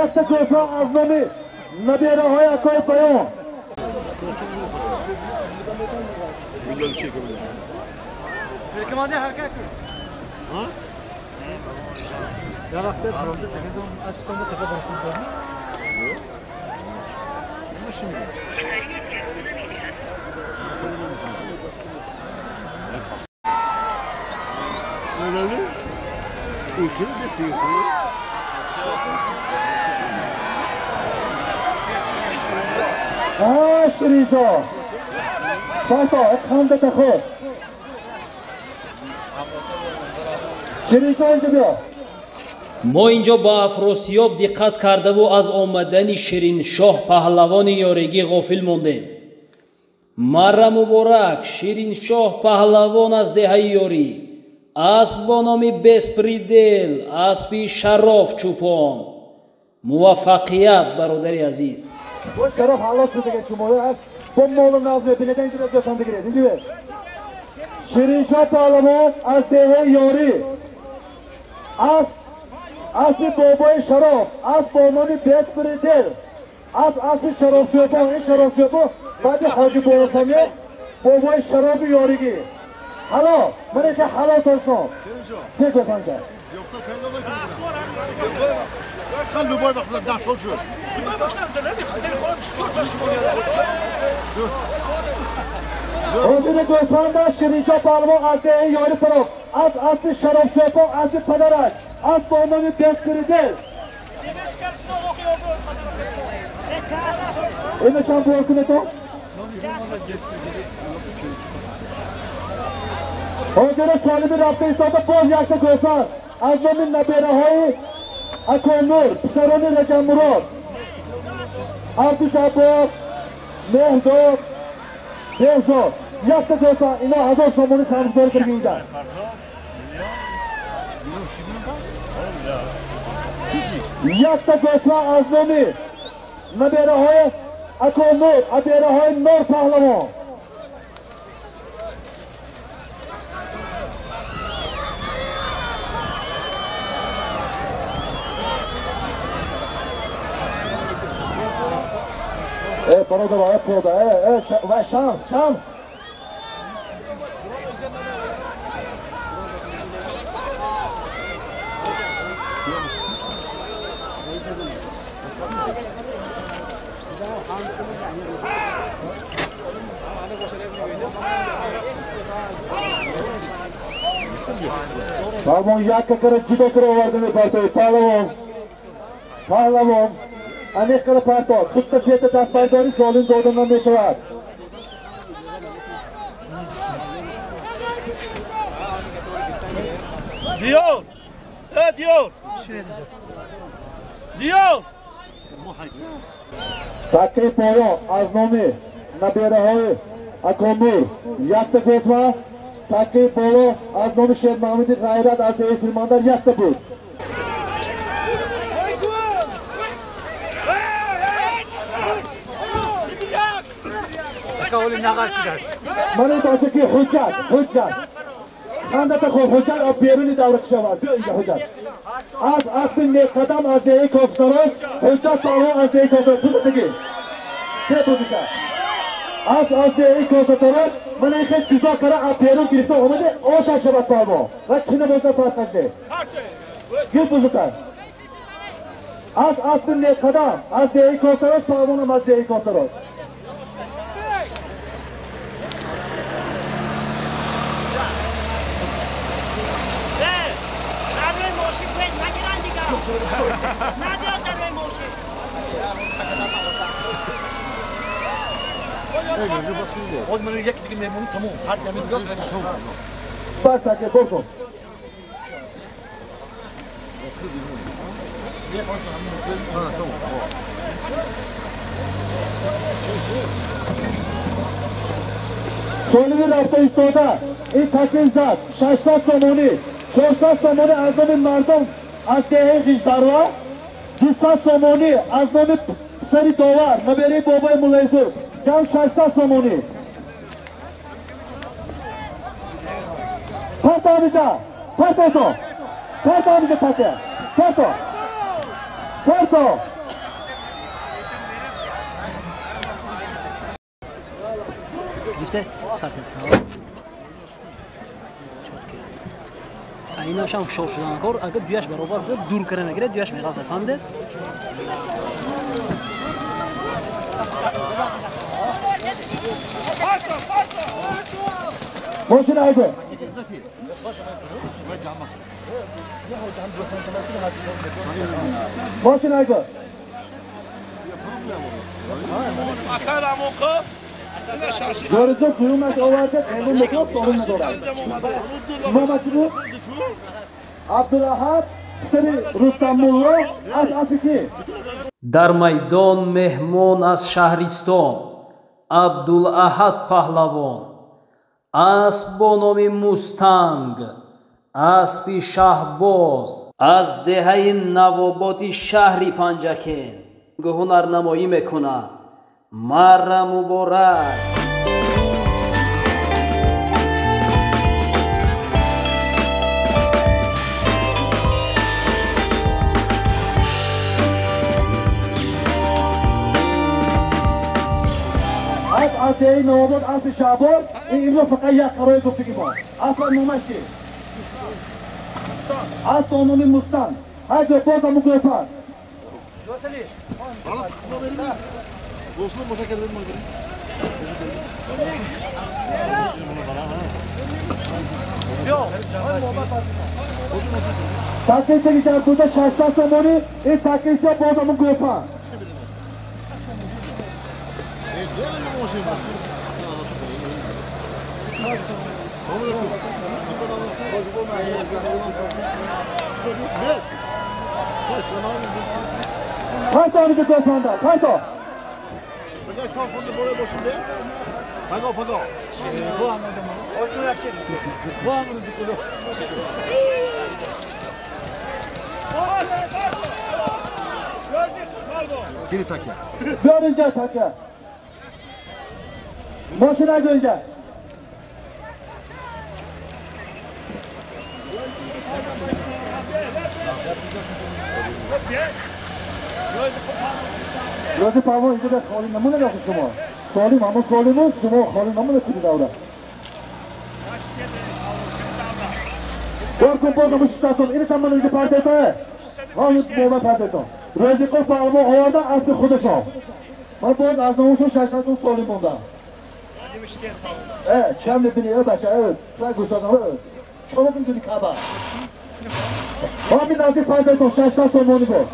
Якта гӯса аз номи набераҳои акои Баён. Шириншоҳ парто, хандата худ. Шириншоҳ инҷо биё. Мо инҷо ба Афросиёб диққат кардаву аз омадани Шириншоҳ паҳлавони ёригӣ ғофил мондем. Марра муборак, Шириншоҳ паҳлавон аз деҳаи ёрӣ, асп бо номи Беспридел, аспи Шароф Чӯпон. Муваффақият, бародари азиз. Шароф ҳалол шуд дига шумо бо молу наз мебинед, инҷо ҷотон бигиред. Инҷо бе. Шириншоҳ паҳлавон аз деҳаи ёрӣ, аспи бобои Шароф, асп бо номи Беспридел, аспи Шароф Чӯпон. Ин Шароф Чӯпон баъди Ҳоҷи Бобосамир бобои Шарофи ёригӣ. Ҳалол, манаша ҳалол толсон. Те гӯсанка. Любой вақт 10 сол шуд. Ҳозири гӯсфанда Шириншоҳ паҳлавон аз деҳаи ёри парофт, аз аспи Шароф Чӯпон, аспи падараш, асп бо номи Беспридел. Ина чанд бор кунето? Ҳозири Солими рафта истода боз якта гӯсфанд аз номи набераҳои Аконур, писарони Раҷабмурод, Абдуҷаббор, Меҳдод, Беҳзод. Якта гӯсфанд, ино 1000 сомонӣ сармгузорӣ карда инҷа. Якта гӯсфанд аз номи набераҳои Аконур, набераҳои Нур паҳлавон. Бародар, пиёда, ва шанс, шанс. Паҳлавон як какара ҷудо кара оварда мепартояд. Паҳлавон, паҳлавон. Аниқ кара парто. Худта сета дастбардорӣ солим дода намешавад. Diyor. Evet diyor. Diyor. Такаи поён аз номи набераҳои Аконур якта гӯсфанд, такаи боло аз номи Шермаҳмуди Ғайрат аз деҳаи Филмандар якта буд. Ман ин тоҷики ҳуҷҷат, ҳуҷҷат. Хандата хуб ҳуҷҷат об беруни давра шавад. Биё инҷа ҳуҷҷат. Аз аспи неқадам аз деҳаи Кофтарош, ҳуҷҷат паҳлавон аз деҳаи Кофтарош. Пузатаги. Се пузиша. Аз деҳаи Кофтарош ман ин хел ҷудо кара аз берун гирифта омаде оша шавад паҳлавон. Ва кина бошад фарқаш не. Гир пузата. Аз аспи неқадам аз деҳаи Кофтарош, паҳлавонам аз деҳаи Кофтарош. Солими рафта истода ин такин зад 600 сомонӣ, 400 сомонӣ аз номи мардум аз деҳаи Ғиждарва, 200 сомонӣ аз номи писари довар набераи бобои Муллоизур, ҷамъ 600 сомонӣ. Парто ҳамиҷа, парто то, парто ҳамиҷа таке, парто, парто. Гифте сарте. Инашам шор шудан кор, агар дуяш баробар буд, дур кара мегирад, дуяш меғалтад, фаҳмидед? Мошин айгу. Мошин айгу. Görücü duyulmaz оварда, қайғу мекунад, солим надорад. Номаш буд? Абдулаҳад писари Рустаммулло аз Афики. Дар майдон меҳмон аз шаҳристон Абдулаҳад паҳлавон, асп бо номи Мустанг, аспи шаҳбоз аз деҳаи Навоботи шаҳри Панҷакент ҳунарнамоӣ мекунад. Марра муборак! Аз деҳаи Навобод аспи шаҳбоз, ин имрӯз фақат як қарори гуфтагӣ мо. Аспа номаш чи? Асп бо номи Мустанг. Ҳайдо боз ҳамун гӯсфанд. Такисе ки дар буда 600 сомонӣ, ин такисе боз ҳамун гӯсфанд. Парто ҳамиҷа гӯсфанда, парто. Биёр инҷа така. Мошин айгу инҷа. Рози паҳлавон инҷа дар холӣ намонад охи шумо. Солим, ҳамон солиму шумо холӣ намонад куди давра. Бор кун боз ҳамун 600 сом. Инашам ман инҷа партета. Ҳамун боба партета. Розиқов паҳлавон оварда аспи худашон. Ман боз аз номушон 600 сом солим мондам. Чам мебинӣ, бача, сар гӯсадам, чаро мебинӣ каба? Ҳамин наздик партета 600 сомонӣ буд.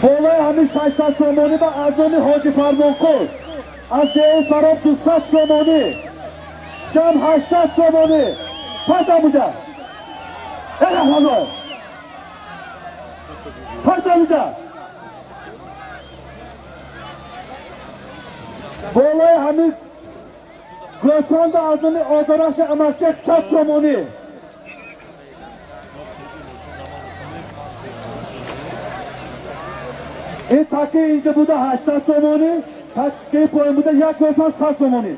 Болои ҳамин 600 сомонӣ ба аз номи Ҳоҷи Фармонқул аз деҳаи Фароб 200 сомонӣ, ҷамъ 800 сомонӣ. Пас амуҷа эраҳмало пас амуҷа. Болои ҳамин гӯсфанда аз номи Озараши Амакчек 100 сомонӣ. Ин таки инҷа буда 800 сомонӣ, таки поин буда як гӯсфанд 100 сомонӣ.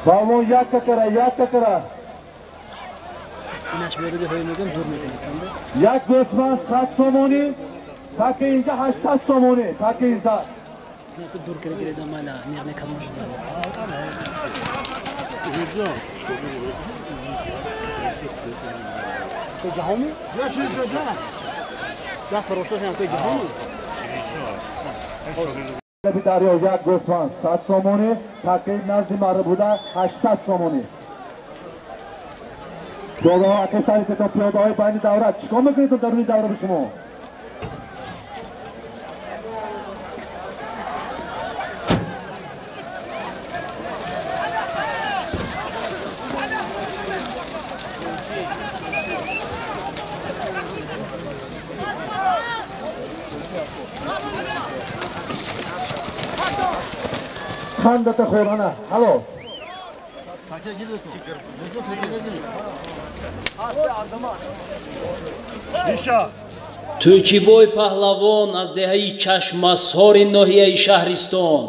Павлон як какара, як какара. Як гӯсфанд 100 сомонӣ, таки инҷа 800 сомонӣ, таки инҷа. Дарё як гӯсфанд 100 сомонӣ, таки назди мара буда 800 сомонӣ. Пиёдаҳо аксаритон пиёдаҳои байни давра чӣ кор мекунед дар рӯи давра ба шумо? Хандата хӯрана ҳало. Тӯчибой паҳлавон аз деҳаи Чашмасори ноҳияи Шаҳристон,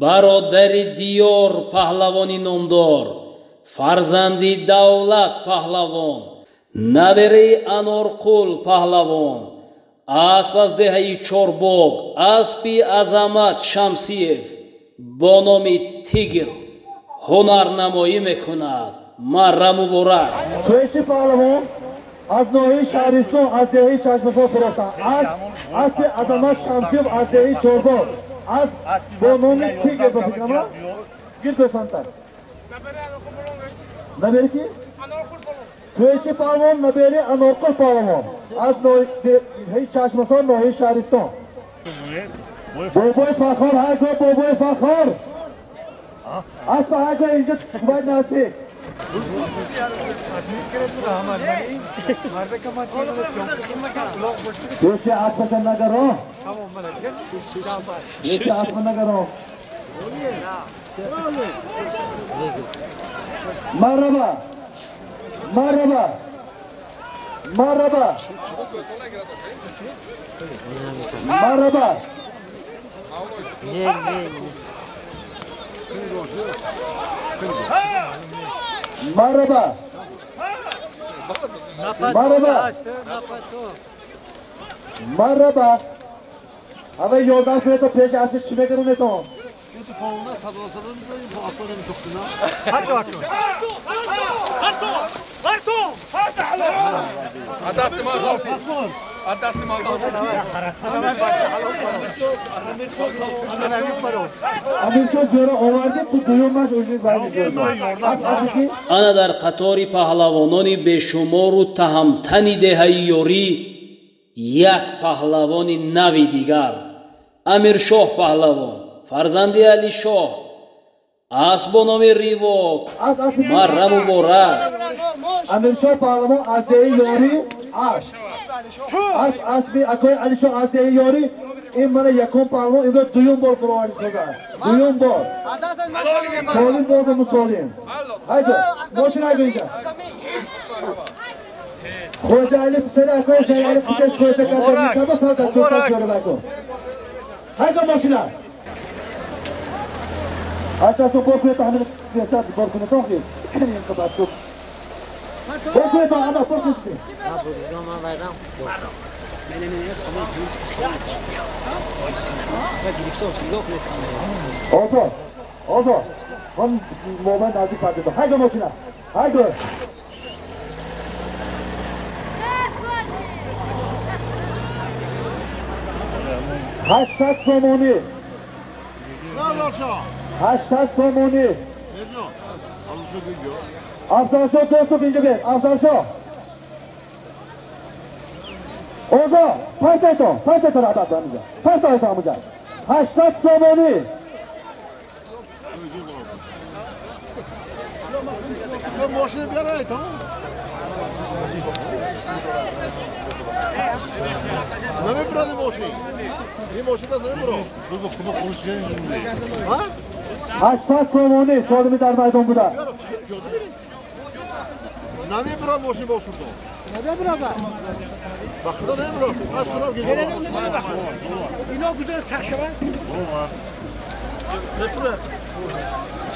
бародари Диёр паҳлавони номдор, фарзанди Давлат паҳлавон, набераи Анорқул паҳлавон, асп аз деҳаи Чорбоғ, аспи Азамат Шамсиев бо номи Тигр ҳунарнамоӣ мекунад. Марра муборак. Тӯйчи паҳлавон аз ноҳияи Шаҳристон аз деҳаи Чашмасор фурӯхтанд. Аспи Азамат Шамсиев аз деҳаи Чорбоғ, асп бо номи Тигр ба фикрама гир гӯсфандта. Набери ки? Тӯйчи паҳлавон набери Анорқул паҳлавон аз ноҳияи Чашмасор ноҳияи Шаҳристон. Бобои Фахор ҳайго, бобои Фахор. Аспа ҳайго инҷа бояд наздик. Пеши аспаша нагаро. Пеши аспа нагаро. Марҳаба. Марҳаба. Марҳаба. Марҳаба. Марҳаба. Марҳаба. Марҳаба. Ҳава ёрдам кунед то пеши аспи чӣ мекунедтон? Ана дар қатори паҳлавонони бешумору таҳамтани деҳаи Ёрӣ як паҳлавони нави дигар, Амиршоҳ паҳлавон, фарзанди Алишоҳ, асп бо номи Ривок. Марра муборак. Амиршоҳ паҳлавон аз деҳаи Ёрӣ, асп аспи акои Алишоҳ аз деҳаи Ёрӣ. Ин мана якум паҳлавон имрӯз дуюм бор фуровард шуда. Дуюм бор. Солим бозаму солим. Ҳайҷо, мошин ҳайго инҷа. Хоҷа Али писари акои Саид Али қитеш хоҷа карда мекарда сал дар чорта ҷориб ако. Ҳайго мошина. Ача ту бор кунед ҳамин сиёсат бор кунед охир. Ин қабат ту. Бор кунед ана бор кунед. Озод, озод. Ман мобайн наздик пардидам. Ҳайго мошина. Ҳайго. 800 сомонӣ. 800 сомонӣ. Афзалшоҳ Дӯстов инҷо биед. Афзалшоҳ. Озо, 5 то, 5 то раҳбар ҳаминҷо. 5 то ҳаминҷо. 800 сомонӣ. ماشین بیاره تا نمیبرد ماشین این ماشین از نمیبرد 800 сомонӣ солими дар майдон буда. نمیبرد ماشین باش کن. نمیبرد. با خدا نمیبرد. از خدا گیر. اینا بوده سخت.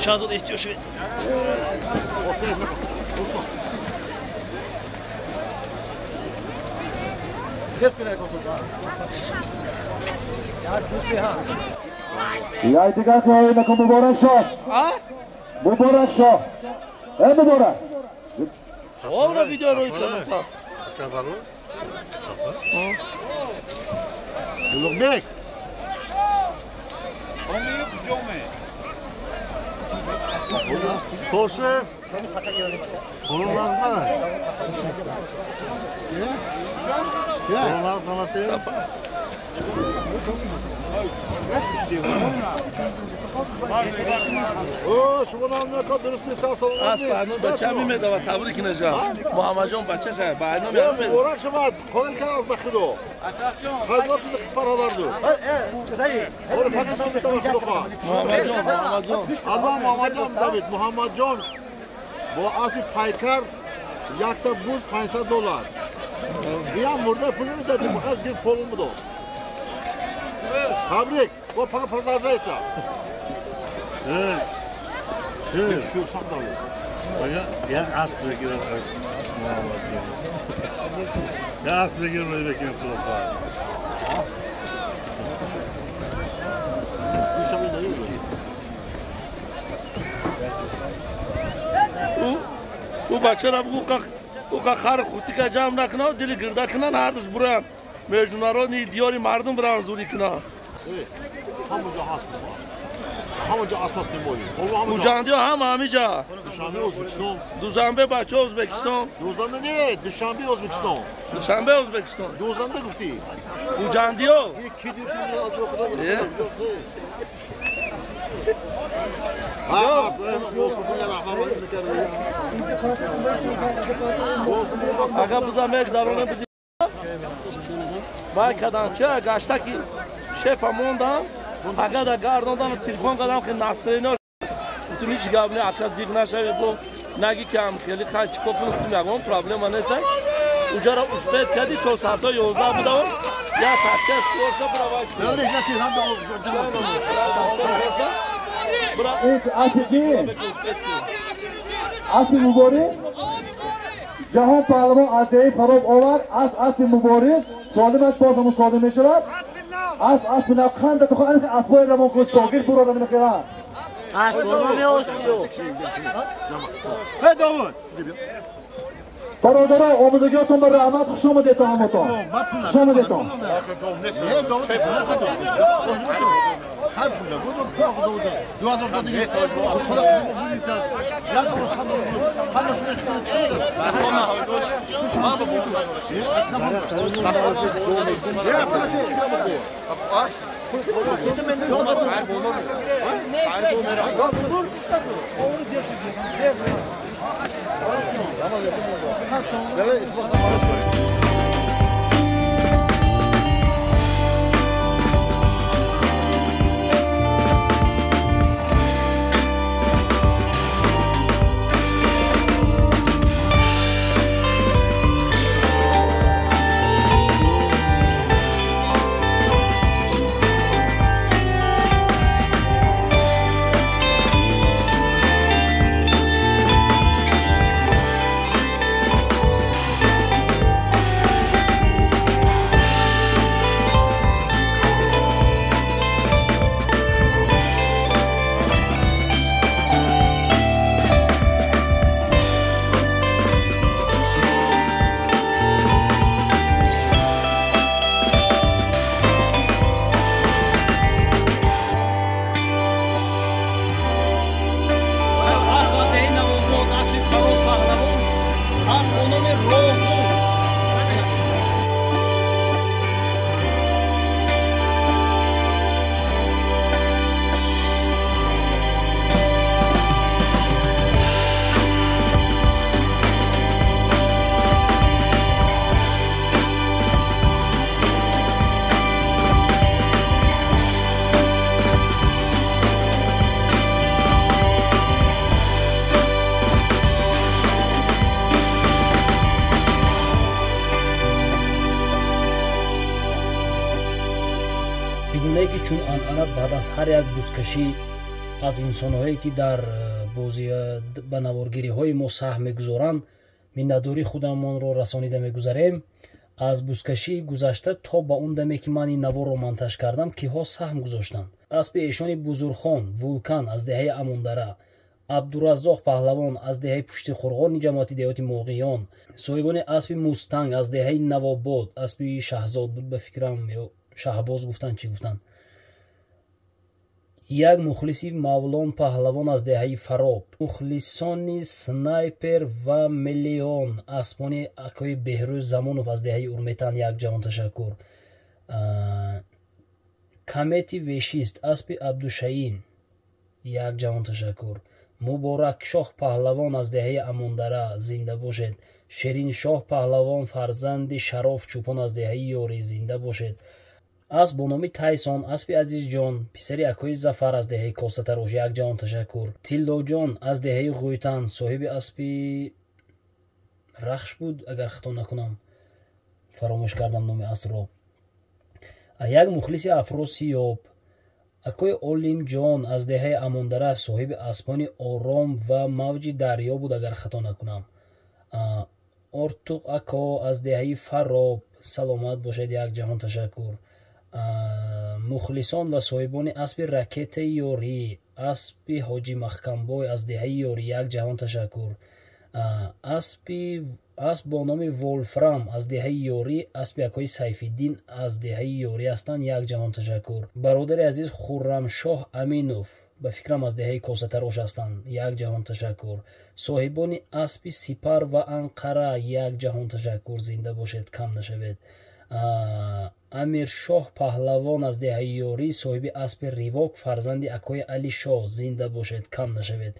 Шаҳзод эҳтиёҷ шавед. Як дигар хоҳем накун. Муборак шоҳ. Муборак шоҳ. Э муборак. Овра видео рӯй кардам. Улуғбек. Toşef. محمد جان بچه شه برنامه مبارک شما قابل کردن از بخیرو خدمات شده فرادر دو محمد جان الله محمد جان داوید محمد جان با اسب پیکر یک تا بوز 500 دلار بیا مرده پول میدادی فقط گیر پول میداد تبریک با فقط продолжается. Я асп бегирам я асп бегирам бегирам او бача ра бигӯ ӯ хар хутика ҷамъ накунад дили гирда кунанд ҳардуш буранд международный диёри мардум буранд зурӣ кунанд. ҳамонҷо асп ҳамонҷо асп аст немои. Хуҷандиҳо ҳама ҳамиҷа. Душанбе Ӯзбекистон. Душанбе бачаҳо Ӯзбекистон. Дузанда не, Душанбе Ӯзбекистон. Душанбе Ӯзбекистон. Дузанда гуфтӣ. Хуҷандиҳо. Ага буза мегзаронем бизи вай кадан ча гашта ки шефа мондан ага да гардондан телефон кардам ки настроено гуфтум ҳеҷ гап не ака зиқ нашавӣ бо наги ки ҳам хеле хай чӣ кор кунем гуфтум ягон проблема нест уҷаро успед кардӣ то соатҳои 11 будавон як такси скорша бирава. Аспи мубориз ҷаҳон паҳлавон аз деҳаи Фароб овард. Асп аспи мубориз солимаш боз ҳамун солим мешавад. Асп аспи нав қанда то аспҳои равон кун шогирд бурода мехӯранд. Бародаро омодагиётон ба раҳмат хуш омадетон ҳамотон. Хуш омадетон. Баъд аз ҳар як бузкашӣ аз инсонҳое, ки дар бозӣ ба наворгириҳои мо саҳм мегузоранд, миннатдории худамонро расонида мегузарем. Аз бузкашии гузашта то ба он даме, ки ман ин наворро монтаж кардам, киҳо саҳм гузоштанд? Аспи эшони Бузурхон Вулкан аз деҳаи Амондара, Абдураззоқ Паҳлавон аз деҳаи Пушти Қурғони ҷамоати деҳоти Моғиён, соҳибони аспи Мустанг аз деҳаи Навобод, аспи Шаҳзод буд ба фикрам, ё Шаҳбоз гуфтанд, чӣ гуфтанд, як мухлиси Мавлон Паҳлавон аз деҳаи Фароб, мухлисони Снайпер ва Миллион аспони акои Беҳрӯз Замонов аз деҳаи Урметан, як ҷаҳон ташаккур. Камети Вешист аспи Абдушаин, як ҷаҳон ташаккур. Муборакшоҳ Паҳлавон аз деҳаи Амондара, зинда бошед. Шириншоҳ Паҳлавон фарзанди Шароф Чӯпон аз деҳаи Ёрӣ, зинда бошед. Асп бо номи Тайсон аспи Азизҷон писари акои Зафар аз деҳаи Косатарош, як ҷаҳон ташаккур. Тиллоҷон аз деҳаи Ғӯйтан соҳиби аспи Рахш буд, агар хато накунам, фаромӯш кардам номи аспро. Як мухлиси Афросиёб, акои Олимҷон аз деҳаи Амондара соҳиби аспони Ором ва Мавҷи Дарё буд, агар хато накунам. Ортуқ ако аз деҳаи Фароб, саломат бошед, як ҷаҳон ташаккур. Мухлисон ва соҳибони аспи Ракетаи Ёрӣ, аспи Ҳоҷи Маҳкамбой аз деҳаи Ёрӣ, як ҷаҳон ташаккур. Асп бо номи Волфрам аз деҳаи Ёрӣ, аспи акои Сайфиддин аз деҳаи Ёрӣ ҳастанд, як ҷаҳон ташаккур. Бародари азиз Хуррамшоҳ Аминов ба фикрам аз деҳаи Косатарош ҳастанд, як ҷаҳон ташаккур. Соҳибони аспи Сипар ва Анқара, як ҷаҳон ташаккур, зинда бошед, кам нашавед. Амиршоҳ Паҳлавон аз деҳаи Ёрӣ соҳиби аспи Ривок фарзанди акои Алишоҳ, зинда бошед, кам нашавед.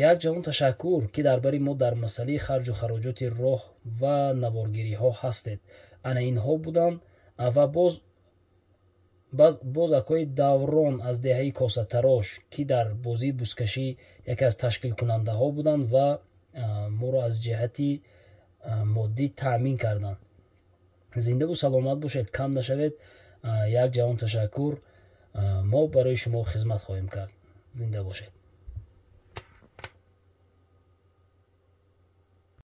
Як ҷаҳон ташаккур, ки дар бари мо дар масъалаи харҷу хароҷоти роҳ ва наворгириҳо ҳастед. Ана инҳо буданд. Ва боз акои Даврон аз деҳаи Косатарош, ки дар бозии бузкашӣ яке аз ташкилкунандаҳо буданд ва моро аз ҷиҳати моддӣ таъмин карданд. Зиндаву саломат бошед, кам нашавед. Як ҷаҳон ташаккур. Мо барои шумо хизмат хоҳем кард. Зинда бошед.